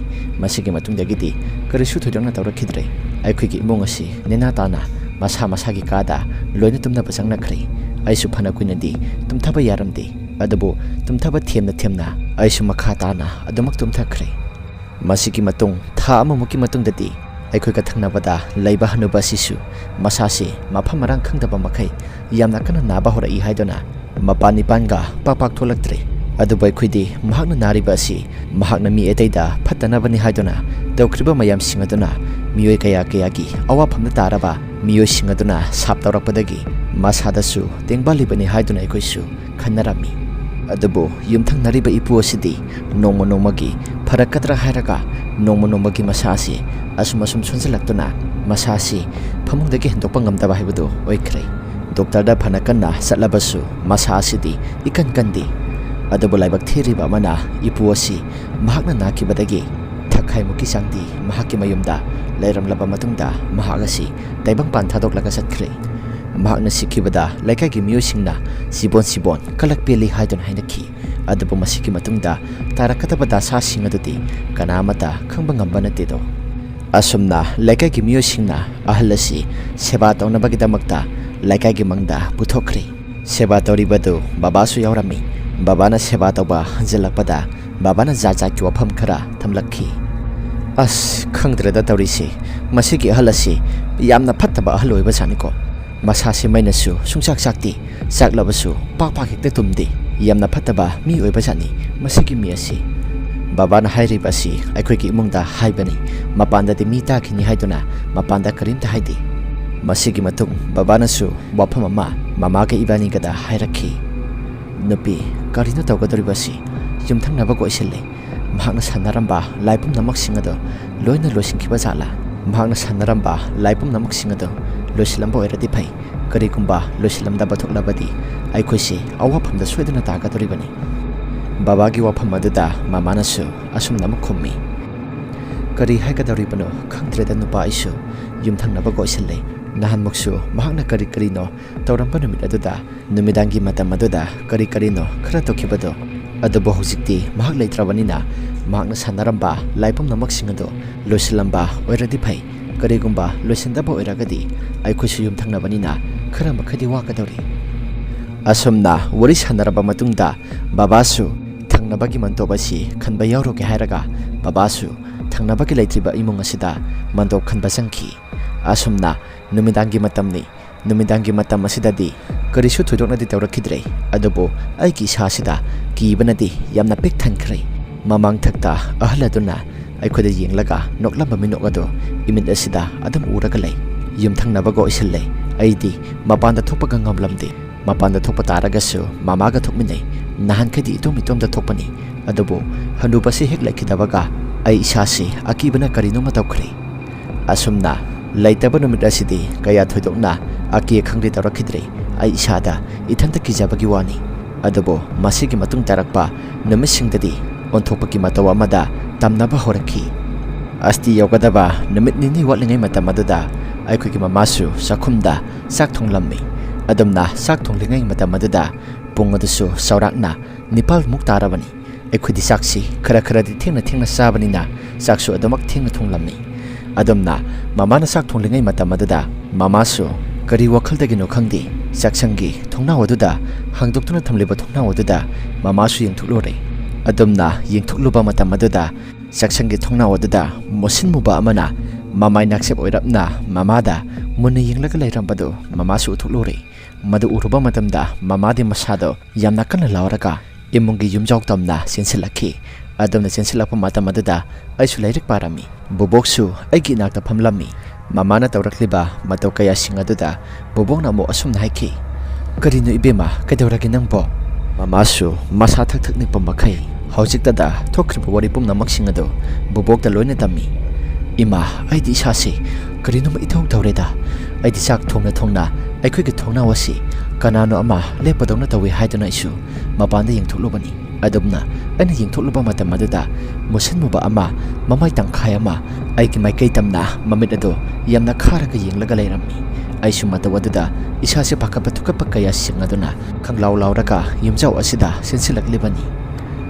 ꯃꯁꯤꯒꯤ ꯃꯇꯨꯡꯗꯒꯤꯗꯤ ꯀꯔꯤꯁꯨ ꯊꯣꯏꯗꯣꯛꯅ ꯇꯧꯔꯛꯈꯤꯗ꯭ꯔꯦ꯫ ꯑꯩꯈꯣꯏꯒꯤ ꯏꯃꯨꯡ ꯑꯁꯤ ꯅꯦꯅꯥ ꯇꯥꯅ ꯃꯁꯥ ꯃꯁꯥꯒꯤ ꯀꯥꯗ ꯂꯣꯏꯅ ꯇꯨꯝꯅꯕ ꯆꯪꯅꯈ꯭ꯔꯦ꯫ ꯑꯩꯁꯨ ꯐꯅ ꯀꯨꯏꯅꯗꯤ ꯇꯨꯝꯊꯕ ꯌꯥꯔꯝꯗꯦ, ꯑꯗꯨꯕꯨ ꯇꯨꯝꯊꯕ ꯊꯦꯝꯅ ꯊꯦꯝꯅ ꯑꯩꯁꯨ ꯃꯈꯥ ꯇꯥꯅ ꯑꯗꯨꯃꯛ ꯇꯨꯝꯊꯈ꯭ꯔꯦ꯫ ꯃꯁꯤꯒꯤ ꯃꯇꯨꯡ ꯊꯥ ꯑꯃꯃꯨꯛꯀꯤ ꯃꯇꯨꯡꯗꯗꯤ ꯑꯩꯈꯣꯏꯒ ꯊꯪꯅꯕꯗ ꯂꯩꯕ ꯍꯅꯨꯕ ꯑꯁꯤꯁꯨ ꯃꯁꯥꯁꯤ ꯃꯐꯝ ꯃꯔꯥꯡ ꯈꯪꯗꯕ ꯃꯈꯩ ꯌꯥꯝꯅ ꯀꯟꯅ ꯅꯥꯕ ꯍꯧꯔꯛꯏ ꯍꯥꯏꯗꯨꯅ ꯃꯄꯥꯟ ꯏꯄꯥꯟꯒ ꯄꯥꯛ ꯄꯥꯛ ꯊꯣꯛꯂꯛꯇ꯭ꯔꯦ꯫ ꯑꯗꯨꯕꯨ ꯑꯩꯈꯣꯏꯗꯤ ꯃꯍꯥꯛꯅ ꯅꯥꯔꯤꯕ ꯑꯁꯤ ꯃꯍꯥꯛꯅ ꯃꯤ ꯑꯇꯩꯗ ꯐꯠꯇꯅꯕꯅꯤ ꯍꯥꯏꯗꯨꯅ ꯇꯧꯈ꯭ꯔꯤꯕ ꯃꯌꯥꯝꯁꯤꯡ ꯑꯗꯨꯅ ꯃꯤꯑꯣꯏ ꯀꯌꯥ ꯀꯌꯥꯒꯤ ꯑꯋꯥꯐꯝꯗ ꯇꯥꯔꯕ ꯃꯤꯑꯣꯏꯁꯤꯡ ꯑꯗꯨꯅ ꯁꯥꯞ ꯇꯧꯔꯛꯄꯗꯒꯤ ꯃꯁꯥꯗꯁꯨ ꯇꯦꯡꯕꯥꯜꯂꯤꯕꯅꯤ ꯍꯥꯏꯗꯨꯅ ꯑꯩꯈꯣꯏꯁꯨ ꯈꯟꯅꯔꯝꯃꯤ꯫ ꯑꯗꯨꯕꯨ ꯌꯨꯝꯊꯪꯅꯔꯤꯕ ꯏꯄꯨ ꯑꯁꯤꯗꯤ ꯅꯣꯡꯃ ꯅꯣꯡꯃꯒꯤ ꯐꯔꯛꯀꯗ꯭ꯔꯥ ꯍꯥꯏꯔꯒ ꯅꯣꯡꯃ ꯅꯣꯡꯃꯒꯤ ꯃꯁꯥ ꯑꯁꯤ ꯑꯁꯨꯝ ꯑꯁꯨꯝ ꯁꯣꯟꯖꯜꯂꯛꯇꯨꯅ ꯃꯁꯥ ꯑꯁꯤ ꯐꯃꯨꯡꯗꯒꯤ ꯍꯦꯟꯗꯣꯛꯄ ꯉꯝꯗꯕ ꯍꯥꯏꯕꯗꯨ ꯑꯣꯏꯈ꯭ꯔꯦ꯫ ꯗꯣꯛꯇꯔꯗ ꯐꯅ ꯀꯟꯅ ꯆꯠꯂꯕꯁꯨ ꯃꯁꯥ ꯑꯁꯤꯗꯤ ꯏꯀꯟ ꯀꯟꯗꯦ꯫ ꯑꯗꯨꯕꯨ ꯂꯥꯏꯕꯛ ꯊꯤꯔꯤꯕ ꯑꯃꯅ ꯏꯄꯨ ꯑꯁꯤ ꯃꯍꯥꯛꯅ ꯅꯥꯈꯤꯕꯗꯒꯤ ꯊꯥꯈꯥꯏꯃꯨꯛꯀꯤ ꯆꯥꯡꯗꯤ ꯃꯍꯥꯛꯀꯤ ꯃꯌꯨꯝꯗ ꯂꯩꯔꯝꯂꯕ ꯃꯇꯨꯡꯗ ꯃꯍꯥꯛ ꯑꯁꯤ ꯇꯥꯏꯕꯪꯄꯥꯟ ꯊꯥꯗꯣꯛꯂꯒ ꯆꯠꯈ꯭ꯔꯦ꯫ ꯃꯍꯥꯛꯅ ꯁꯤꯈꯤꯕꯗ ꯂꯩꯀꯥꯏꯒꯤ ꯃꯤꯑꯣꯏꯁꯤꯡꯅ ꯁꯤꯕꯣꯟ ꯁꯤꯕꯣꯟ ꯀꯂꯛ ꯄꯦꯜꯂꯤ ꯍꯥꯏꯗꯨꯅ ꯍꯥꯏꯅꯈꯤ꯫ ꯑꯗꯨꯕꯨ ꯃꯁꯤꯒꯤ ꯃꯇꯨꯡꯗ ꯇꯥꯔꯛꯀꯗꯕ ꯗꯁꯥꯁꯤꯡ ꯑꯗꯨꯗꯤ ꯀꯅꯥ ꯑꯃꯠꯇ ꯈꯪꯕ ꯉꯝꯕ ꯅꯠꯇꯦꯗꯣ꯫ ꯑꯁꯨꯝꯅ ꯂꯩꯀꯥꯏꯒꯤ ꯃꯤꯑꯣꯏꯁꯤꯡꯅ ꯑꯍꯜ ꯑꯁꯤ ꯁꯦꯕꯥ ꯇꯧꯅꯕꯒꯤꯗꯃꯛꯇ ꯂꯩꯀꯥꯏꯒꯤ ꯃꯪꯗ ꯄꯨꯊꯣꯛꯈ꯭ꯔꯦ꯫ ꯁꯦꯕꯥ ꯇꯧꯔꯤꯕꯗꯨ ꯕꯕꯥꯁꯨ ꯌꯥꯎꯔꯝꯃꯤ꯫ ꯕꯕꯥꯅ ꯁꯦꯕꯥ ꯇꯧꯕ ꯍꯟꯖꯤꯜꯂꯛꯄꯗ ꯕꯕꯥꯅ ꯖꯥꯠ ꯖꯥꯠꯀꯤ ꯋꯥꯐꯝ ꯈꯔ ꯊꯝꯂꯛꯈꯤ꯫ "ꯑꯁ, ꯈꯪꯗ꯭ꯔꯦꯗ ꯇꯧꯔꯤꯁꯦ꯫ ꯃꯁꯤꯒꯤ ꯑꯍꯜ ꯑꯁꯤ ꯌꯥꯝꯅ ꯐꯠꯇꯕ ꯑꯍꯜ ꯑꯣꯏꯕ ꯖꯥꯠꯅꯤꯀꯣ꯫ ꯃꯁꯥꯁꯤ ꯃꯩꯅꯁꯨ ꯁꯨꯡꯆꯥꯛ ꯆꯥꯛꯇꯦ, ꯆꯥꯛꯂꯕꯁꯨ ꯄꯥꯛ ꯄꯥꯛ ꯍꯦꯛꯇ ꯇꯨꯝꯗꯦ꯫ ꯌꯥꯝꯅ ꯐꯠꯇꯕ ꯃꯤ ꯑꯣꯏꯕ ꯖꯥꯠꯅꯤ ꯃꯁꯤꯒꯤ ꯃꯤ ꯑꯁꯤ"꯫ ꯕꯕꯥꯅ ꯍꯥꯏꯔꯤꯕ ꯑꯁꯤ ꯑꯩꯈꯣꯏꯒꯤ ꯏꯃꯨꯡꯗ ꯍꯥꯏꯕꯅꯤ꯫ ꯃꯄꯥꯟꯗꯗꯤ ꯃꯤ ꯇꯥꯈꯤꯅꯤ ꯍꯥꯏꯗꯨꯅ ꯃꯄꯥꯟꯗ ꯀꯔꯤꯝꯇ ꯍꯥꯏꯗꯦ꯫ ꯃꯁꯤꯒꯤ ꯃꯇꯨꯡ ꯕꯕꯥꯅꯁꯨ ꯋꯥꯐꯝ ꯑꯃ ꯃꯃꯥꯒ ꯏꯕꯥꯅꯤꯒꯗ ꯍꯥꯏꯔꯛꯈꯤ꯫ "ꯅꯨꯄꯤ, ꯀꯔꯤꯅꯣ ꯇꯧꯒꯗꯧꯔꯤꯕ ꯑꯁꯤ? ꯌꯨꯝꯊꯪꯅꯕ ꯀꯣꯏꯁꯤꯜꯂꯦ꯫ ꯃꯍꯥꯛꯅ ꯁꯥꯟꯅꯔꯝꯕ ꯂꯥꯏ ꯄꯨꯝꯅꯃꯛꯁꯤꯡ ꯑꯗꯣ ꯂꯣꯏꯅ ꯂꯣꯏꯁꯤꯟꯈꯤꯕ ꯖꯥꯠꯂꯥ? ꯃꯍꯥꯛꯅ ꯁꯥꯟꯅꯔꯝꯕ ꯂꯥꯏ ꯄꯨꯝꯅꯃꯛꯁꯤꯡ ꯑꯗꯣ ꯂꯣꯏꯁꯤꯜꯂꯝꯕ ꯑꯣꯏꯔꯗꯤ ꯐꯩ꯫ ꯀꯔꯤꯒꯨꯝꯕ ꯂꯣꯏꯁꯤꯜꯂꯝꯗꯕ ꯊꯣꯛꯂꯕꯗꯤ ꯑꯩꯈꯣꯏꯁꯦ ꯑꯋꯥꯐꯝꯗ ꯁꯣꯏꯗꯅ ꯇꯥꯒꯗꯧꯔꯤꯕꯅꯤ"꯫ ꯕꯕꯥꯒꯤ ꯋꯥꯐꯝ ꯑꯗꯨꯗ ꯃꯃꯥꯅꯁꯨ ꯑꯁꯨꯝꯅ ꯑꯃꯨꯛ ꯈꯨꯝꯃꯤ꯫ "ꯀꯔꯤ ꯍꯥꯏꯒꯗꯧꯔꯤꯕꯅꯣ ꯈꯪꯗ꯭ꯔꯦꯗ ꯅꯨꯄꯥ, ꯑꯩꯁꯨ ꯌꯨꯝꯊꯪꯅꯕ ꯀꯣꯏꯁꯤꯜꯂꯦ꯫ ꯅꯍꯥꯟꯃꯨꯛꯁꯨ ꯃꯍꯥꯛꯅ ꯀꯔꯤ ꯀꯔꯤꯅꯣ ꯇꯧꯔꯝꯕ ꯅꯨꯃꯤꯠ ꯑꯗꯨꯗ, ꯅꯨꯃꯤꯗꯥꯡꯒꯤ ꯃꯇꯝ ꯑꯗꯨꯗ ꯀꯔꯤ ꯀꯔꯤꯅꯣ ꯈꯔ ꯇꯧꯈꯤꯕꯗꯣ꯫ ꯑꯗꯨꯕꯨ ꯍꯧꯖꯤꯛꯇꯤ ꯃꯍꯥꯛ ꯂꯩꯇ꯭ꯔꯕꯅꯤꯅ, ꯃꯍꯥꯛꯅ ꯁꯥꯟꯅꯔꯝꯕ ꯂꯥꯏ ꯄꯨꯝꯅꯃꯛꯁꯤꯡ ꯑꯗꯨ ꯂꯣꯏꯁꯤꯜꯂꯝꯕ ꯑꯣꯏꯔꯗꯤ ꯐꯩ꯫ ꯀꯔꯤꯒꯨꯝꯕ ꯂꯣꯏꯁꯤꯟꯗꯕ ꯑꯣꯏꯔꯒꯗꯤ, ꯑꯩꯈꯣꯏꯁꯨ ꯌꯨꯝꯊꯪꯅꯕꯅꯤꯅ ꯈꯔ ꯃꯈꯩꯗꯤ ꯋꯥꯒꯗꯧꯔꯤ꯫ ꯑꯁꯨꯝꯅ ꯋꯥꯔꯤ ꯁꯥꯟꯅꯔꯕ ꯃꯇꯨꯡꯗ, ꯕꯕꯥꯁꯨ ꯊꯪꯅꯕꯒꯤ ꯃꯟꯇꯣꯞ ꯑꯁꯤ ꯈꯟꯕ ꯌꯥꯎꯔꯨꯒꯦ ꯍꯥꯏꯔꯒ, ꯕꯕꯥꯁꯨ ꯊꯪꯅꯕꯒꯤ ꯂꯩꯇ꯭ꯔꯤꯕ ꯏꯃꯨꯡ ꯑꯁꯤꯗ ꯃꯟꯇꯣꯞ ꯈꯟꯕ ꯆꯪꯈꯤ꯫ ꯑꯁꯨꯝꯅ ꯅꯨꯃꯤꯗꯥꯡꯒꯤ ꯃꯇꯝꯅꯤ꯫ ꯅꯨꯃꯤꯗꯥꯡꯒꯤ ꯃꯇꯝ ꯑꯁꯤꯗꯗꯤ ꯀꯔꯤꯁꯨ ꯊꯣꯏꯗꯣꯛꯅꯗꯤ ꯇꯧꯔꯛꯈꯤꯗ꯭ꯔꯦ, ꯑꯗꯨꯕꯨ ꯑꯩꯒꯤ ꯏꯁꯥꯁꯤꯗ ꯀꯤꯕꯅꯗꯤ ꯌꯥꯝꯅ ꯄꯤꯛ ꯊꯟꯈ꯭ꯔꯦ꯫ ꯃꯃꯥꯡꯊꯛꯇ ꯑꯍꯜ ꯑꯗꯨꯅ ꯑꯩꯈꯣꯏꯗ ꯌꯦꯡꯂꯒ ꯅꯣꯛꯂꯝꯕ ꯃꯤꯅꯣꯛ ꯑꯗꯨ ꯏꯃꯤꯠ ꯑꯁꯤꯗ ꯑꯗꯨꯝ ꯎꯔꯒ ꯂꯩ꯫ ꯌꯨꯝꯊꯪꯅꯕꯒ ꯑꯣꯏꯁꯤꯜꯂꯦ꯫ ꯑꯩꯗꯤ ꯃꯄꯥꯟꯗ ꯊꯣꯛꯄꯒ ꯉꯝꯂꯝꯗꯦ꯫ ꯃꯄꯥꯟꯗ ꯊꯣꯛꯄ ꯇꯥꯔꯒꯁꯨ ꯃꯃꯥꯒ ꯊꯣꯛꯃꯤꯟꯅꯩ꯫ ꯅꯍꯥꯟꯈꯩꯗꯤ ꯏꯇꯣꯝ ꯏꯇꯣꯝꯗ ꯊꯣꯛꯄꯅꯤ, ꯑꯗꯨꯕꯨ ꯍꯅꯨꯕꯁꯤ ꯍꯦꯛ ꯂꯩꯈꯤꯗꯕꯒ ꯑꯩ ꯏꯁꯥꯁꯤ ꯑꯀꯤꯕꯅ ꯀꯔꯤꯅꯣꯃ ꯇꯧꯈ꯭ꯔꯦ꯫ ꯑꯁꯨꯝꯅ ꯂꯩꯇꯕ ꯅꯨꯃꯤꯠ ꯑꯁꯤꯗꯤ ꯀꯌꯥ ꯊꯣꯏꯗꯣꯛꯅ ꯑꯀꯤ ꯑꯈꯪꯗꯤ ꯇꯧꯔꯛꯈꯤꯗ꯭ꯔꯦ꯫ ꯑꯩ ꯏꯁꯥꯗ ꯏꯊꯟꯇ ꯀꯤꯖꯕꯒꯤ ꯋꯥꯅꯤ꯫ ꯑꯗꯨꯕꯨ ꯃꯁꯤꯒꯤ ꯃꯇꯨꯡ ꯇꯥꯔꯛꯄ ꯅꯨꯃꯤꯠꯁꯤꯡꯗꯗꯤ ꯑꯣꯟꯊꯣꯛꯄꯒꯤ ꯃꯇꯧ ꯑꯃꯗ ꯇꯝꯅꯕ ꯍꯧꯔꯛꯈꯤ꯫ ꯑꯁꯇꯤ ꯌꯧꯒꯗꯕ ꯅꯨꯃꯤꯠ ꯅꯤꯅꯤ ꯋꯥꯠꯂꯤꯉꯩ ꯃꯇꯝ ꯑꯗꯨꯗ ꯑꯩꯈꯣꯏꯒꯤ ꯃꯃꯥꯁꯨ ꯆꯥꯛꯈꯨꯝꯗ ꯆꯥꯛ ꯊꯣꯡꯂꯝꯃꯤ꯫ ꯑꯗꯨꯝꯅ ꯆꯥꯛ ꯊꯣꯡꯂꯤꯉꯩ ꯃꯇꯝ ꯑꯗꯨꯗ ꯄꯨꯡ ꯑꯗꯨꯁꯨ ꯆꯥꯎꯔꯥꯛꯅ ꯅꯤꯄꯥꯜꯃꯨꯛ ꯇꯥꯔꯕꯅꯤ꯫ ꯑꯩꯈꯣꯏꯗꯤ ꯆꯥꯛꯁꯤ ꯈꯔ ꯈꯔꯗꯤ ꯊꯦꯡꯅ ꯊꯦꯡꯅ ꯆꯥꯕꯅꯤꯅ, ꯆꯥꯛꯁꯨ ꯑꯗꯨꯃꯛ ꯊꯦꯡꯅ ꯊꯣꯡꯂꯝꯃꯤ꯫ ꯑꯗꯨꯝꯅ ꯃꯃꯥꯅ ꯆꯥꯛ ꯊꯣꯡꯂꯤꯉꯩ ꯃꯇꯝ ꯑꯗꯨꯗ ꯃꯃꯥꯁꯨ ꯀꯔꯤ ꯋꯥꯈꯜꯗꯒꯤꯅꯣ ꯈꯪꯗꯦ, ꯆꯥꯛꯁꯪꯒꯤ ꯊꯣꯡꯅꯥꯎ ꯑꯗꯨꯗ, ꯍꯥꯡꯗꯣꯛꯇꯨꯅ ꯊꯝꯂꯤꯕ ꯊꯣꯡꯅꯥꯎ ꯑꯗꯨꯗ ꯃꯃꯥꯁꯨ ꯌꯦꯡꯊꯣꯛꯂꯨꯔꯦ꯫ ꯑꯗꯨꯝꯅ ꯌꯦꯡꯊꯣꯛꯂꯨꯕ ꯃꯇꯝ ꯑꯗꯨꯗ ꯆꯥꯛꯁꯪꯒꯤ ꯊꯣꯡꯅꯥꯎ ꯑꯗꯨꯗ ꯃꯨꯁꯤꯟ ꯃꯨꯕ ꯑꯃꯅ ꯃꯃꯥꯏ ꯅꯥꯛꯆꯦꯞ ꯑꯣꯏꯔꯞꯅ ꯃꯃꯥꯗ ꯃꯨꯟꯅ ꯌꯦꯡꯂꯒ ꯂꯩꯔꯝꯕꯗꯨ ꯃꯃꯥꯁꯨ ꯎꯊꯣꯛꯂꯨꯔꯦ꯫ ꯃꯗꯨ ꯎꯔꯨꯕ ꯃꯇꯝꯗ ꯃꯃꯥꯗꯤ ꯃꯁꯥꯗꯣ ꯌꯥꯝꯅ ꯀꯟꯅ ꯂꯥꯎꯔꯒ ꯏꯃꯨꯡꯒꯤ ꯌꯨꯝꯖꯥꯎ ꯇꯝꯅ ꯆꯦꯟꯁꯤꯜꯂꯛꯈꯤ꯫ ꯑꯗꯨꯝꯅ ꯆꯦꯟꯁꯤꯜꯂꯛꯄ ꯃꯇꯝ ꯑꯗꯨꯗ ꯑꯩꯁꯨ ꯂꯥꯏꯔꯤꯛ ꯄꯥꯔꯝꯃꯤ꯫ ꯕꯣꯕꯣꯛꯁꯨ ꯑꯩꯒꯤ ꯏꯅꯥꯛꯇ ꯐꯝꯂꯝꯃꯤ꯫ ꯃꯃꯥꯅ ꯇꯧꯔꯛꯂꯤꯕ ꯃꯇꯧ ꯀꯌꯥꯁꯤꯡ ꯑꯗꯨꯗ ꯕꯣꯕꯣꯛꯅ ꯑꯃꯨꯛ ꯑꯁꯨꯝꯅ ꯍꯥꯏꯈꯤ, "ꯀꯔꯤꯅꯣ ꯏꯕꯦꯝꯃ, ꯀꯩꯗꯧꯔꯒꯦ ꯅꯪꯕꯣ?" ꯃꯃꯥꯁꯨ ꯃꯁꯥ ꯊꯛ ꯊꯛ ꯅꯤꯛꯄ ꯃꯈꯩ ꯍꯧꯖꯤꯛꯇꯗ ꯊꯣꯛꯈ꯭ꯔꯤꯕ ꯋꯥꯔꯤ ꯄꯨꯝꯅꯃꯛꯁꯤꯡ ꯑꯗꯨ ꯕꯣꯕꯣꯛꯇ ꯂꯣꯏꯅ ꯇꯝꯃꯤ꯫ "ꯏꯃꯥ, ꯑꯩꯗꯤ ꯏꯁꯥꯁꯤ ꯀꯔꯤꯅꯣꯃ ꯏꯊꯧ ꯇꯧꯔꯦꯗ꯫ ꯑꯩꯗꯤ ꯆꯥꯛ ꯊꯣꯡꯅ ꯊꯣꯡꯅ ꯑꯩꯈꯣꯏꯒꯤ ꯊꯣꯡꯅꯥꯎ ꯑꯁꯤ ꯀꯅꯥꯅꯣ ꯑꯃ ꯂꯦꯞꯄꯗꯧꯅ ꯇꯧꯏ" ꯍꯥꯏꯗꯨꯅ ꯑꯩꯁꯨ ꯃꯄꯥꯟꯗ ꯌꯦꯡꯊꯣꯛꯂꯨꯕꯅꯤ꯫ ꯑꯗꯨꯝꯅ ꯑꯩꯅ ꯌꯦꯡꯊꯣꯛꯂꯨꯕ ꯃꯇꯝ ꯑꯗꯨꯗ ꯃꯨꯁꯟꯃꯨꯕ ꯑꯃ, ꯃꯃꯥꯏ ꯇꯪꯈꯥꯏ ꯑꯃ, ꯑꯩꯒꯤ ꯃꯥꯏꯀꯩ ꯇꯝꯅ ꯃꯃꯤꯠ ꯑꯗꯨ ꯌꯥꯝꯅ ꯈꯥꯔꯒ ꯌꯦꯡꯂꯒ ꯂꯩꯔꯝꯃꯤ꯫ ꯑꯩꯁꯨ ꯃꯇꯧ ꯑꯗꯨꯗ ꯏꯁꯥꯁꯦ ꯄꯥꯈꯠꯄ ꯊꯨꯀꯠꯄ ꯀꯌꯥ ꯁꯤꯡꯅꯗꯨꯅ ꯈꯪꯂꯥꯎ ꯂꯥꯎꯔꯒ ꯌꯨꯝꯖꯥꯎ ꯑꯁꯤꯗ ꯆꯦꯟꯁꯤꯜꯂꯛꯂꯤꯕꯅꯤ꯫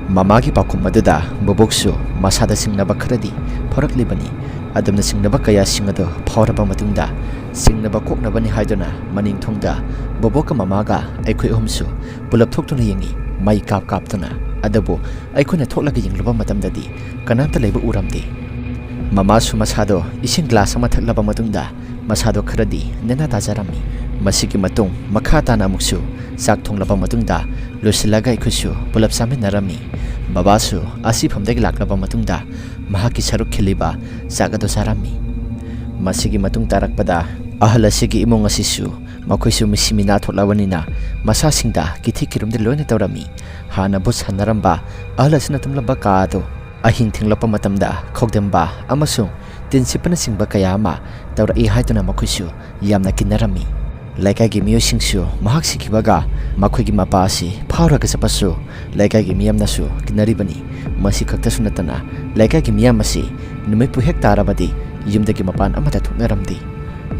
ꯃꯃꯥꯒꯤ ꯄꯥꯎꯈꯨꯝ ꯑꯗꯨꯗ ꯕꯣꯕꯣꯛꯁꯨ ꯃꯁꯥꯗ ꯆꯤꯡꯅꯕ ꯈꯔꯗꯤ ꯐꯥꯎꯔꯛꯂꯤꯕꯅꯤ꯫ ꯑꯗꯨꯝꯅ ꯆꯤꯡꯅꯕ ꯀꯌꯥꯁꯤꯡ ꯑꯗꯨ ꯐꯥꯎꯔꯕ ꯃꯇꯨꯡꯗ, ꯆꯤꯡꯅꯕ ꯀꯣꯛꯅꯕꯅꯤ ꯍꯥꯏꯗꯨꯅ ꯃꯅꯤꯡ ꯊꯣꯡꯗ ꯕꯣꯕꯣꯛꯀ ꯃꯃꯥꯒ ꯑꯩꯈꯣꯏ ꯑꯍꯨꯝꯁꯨ ꯄꯨꯂꯞ ꯊꯣꯛꯇꯨꯅ ꯌꯦꯡꯏ, ꯃꯩ ꯀꯥꯞ ꯀꯥꯞꯇꯨꯅ꯫ ꯑꯗꯨꯕꯨ ꯑꯩꯈꯣꯏꯅ ꯊꯣꯛꯂꯒ ꯌꯦꯡꯂꯨꯕ ꯃꯇꯝꯗꯗꯤ ꯀꯅꯥꯝꯇ ꯂꯩꯕ ꯎꯔꯝꯗꯦ꯫ ꯃꯃꯥꯁꯨ ꯃꯁꯥꯗꯣ ꯏꯁꯤꯡ ꯒ꯭ꯂꯥꯁ ꯑꯃ ꯊꯛꯂꯕ ꯃꯇꯨꯡꯗ ꯃꯁꯥꯗꯣ ꯈꯔꯗꯤ ꯅꯦꯅꯥ ꯇꯥꯖꯔꯝꯃꯤ꯫ ꯃꯁꯤꯒꯤ ꯃꯇꯨꯡ ꯃꯈꯥ ꯇꯥꯅ ꯑꯃꯨꯛꯁꯨ ꯆꯥꯛ ꯊꯣꯡꯂꯕ ꯃꯇꯨꯡꯗ ꯂꯣꯏꯁꯤꯜꯂꯒ ꯑꯩꯈꯣꯏꯁꯨ ꯄꯨꯂꯞ ꯆꯥꯃꯤꯟꯅꯔꯝꯃꯤ꯫ ꯕꯕꯥꯁꯨ ꯑꯁꯤꯐꯝꯗꯒꯤ ꯂꯥꯛꯂꯕ ꯃꯇꯨꯡꯗ ꯃꯍꯥꯛꯀꯤ ꯁꯔꯨꯛ ꯈꯤꯜꯂꯤꯕ ꯆꯥꯛ ꯑꯗꯨ ꯆꯥꯔꯝꯃꯤ꯫ ꯃꯁꯤꯒꯤ ꯃꯇꯨꯡ ꯇꯥꯔꯛꯄꯗ ꯑꯍꯜ ꯑꯁꯤꯒꯤ ꯏꯃꯨꯡ ꯑꯁꯤꯁꯨ ꯃꯈꯣꯏꯁꯨ ꯃꯤꯁꯤ ꯃꯤꯅꯥ ꯊꯣꯛꯂꯕꯅꯤꯅ ꯃꯁꯥꯁꯤꯡꯗ ꯀꯤꯊꯤ ꯀꯤꯔꯨꯝꯗꯤ ꯂꯣꯏꯅ ꯇꯧꯔꯝꯃꯤ꯫ ꯍꯥꯟꯅ ꯚꯨꯠ ꯁꯥꯟꯅꯔꯝꯕ ꯑꯍꯜ ꯑꯁꯤꯅ ꯇꯨꯝꯂꯝꯕ ꯀꯥ ꯑꯗꯨ ꯑꯍꯤꯡ ꯊꯦꯡꯂꯛꯄ ꯃꯇꯝꯗ ꯈꯧꯗꯝꯕ ꯑꯃꯁꯨꯡ ꯇꯤꯟ ꯁꯤꯠꯄꯅꯆꯤꯡꯕ ꯀꯌꯥ ꯑꯃ ꯇꯧꯔꯛꯏ ꯍꯥꯏꯗꯨꯅ ꯃꯈꯣꯏꯁꯨ ꯌꯥꯝꯅ ꯀꯤꯅꯔꯝꯃꯤ꯫ ꯂꯩꯀꯥꯏꯒꯤ ꯃꯤꯑꯣꯏꯁꯤꯡꯁꯨ ꯃꯍꯥꯛ ꯁꯤꯈꯤꯕꯒ ꯃꯈꯣꯏꯒꯤ ꯃꯄꯥ ꯑꯁꯤ ꯐꯥꯎꯔꯒ ꯆꯠꯄꯁꯨ ꯂꯩꯀꯥꯏꯒꯤ ꯃꯤꯌꯥꯝꯅꯁꯨ ꯀꯤꯅꯔꯤꯕꯅꯤ꯫ ꯃꯁꯤ ꯈꯛꯇꯁꯨ ꯅꯠꯇꯅ ꯂꯩꯀꯥꯏꯒꯤ ꯃꯤꯌꯥꯝ ꯑꯁꯤ ꯅꯨꯃꯤꯠꯄꯨ ꯍꯦꯛ ꯇꯥꯔꯕꯗꯤ ꯌꯨꯝꯗꯒꯤ ꯃꯄꯥꯟ ꯑꯃꯠꯇ ꯊꯣꯛꯅꯔꯝꯗꯦ꯫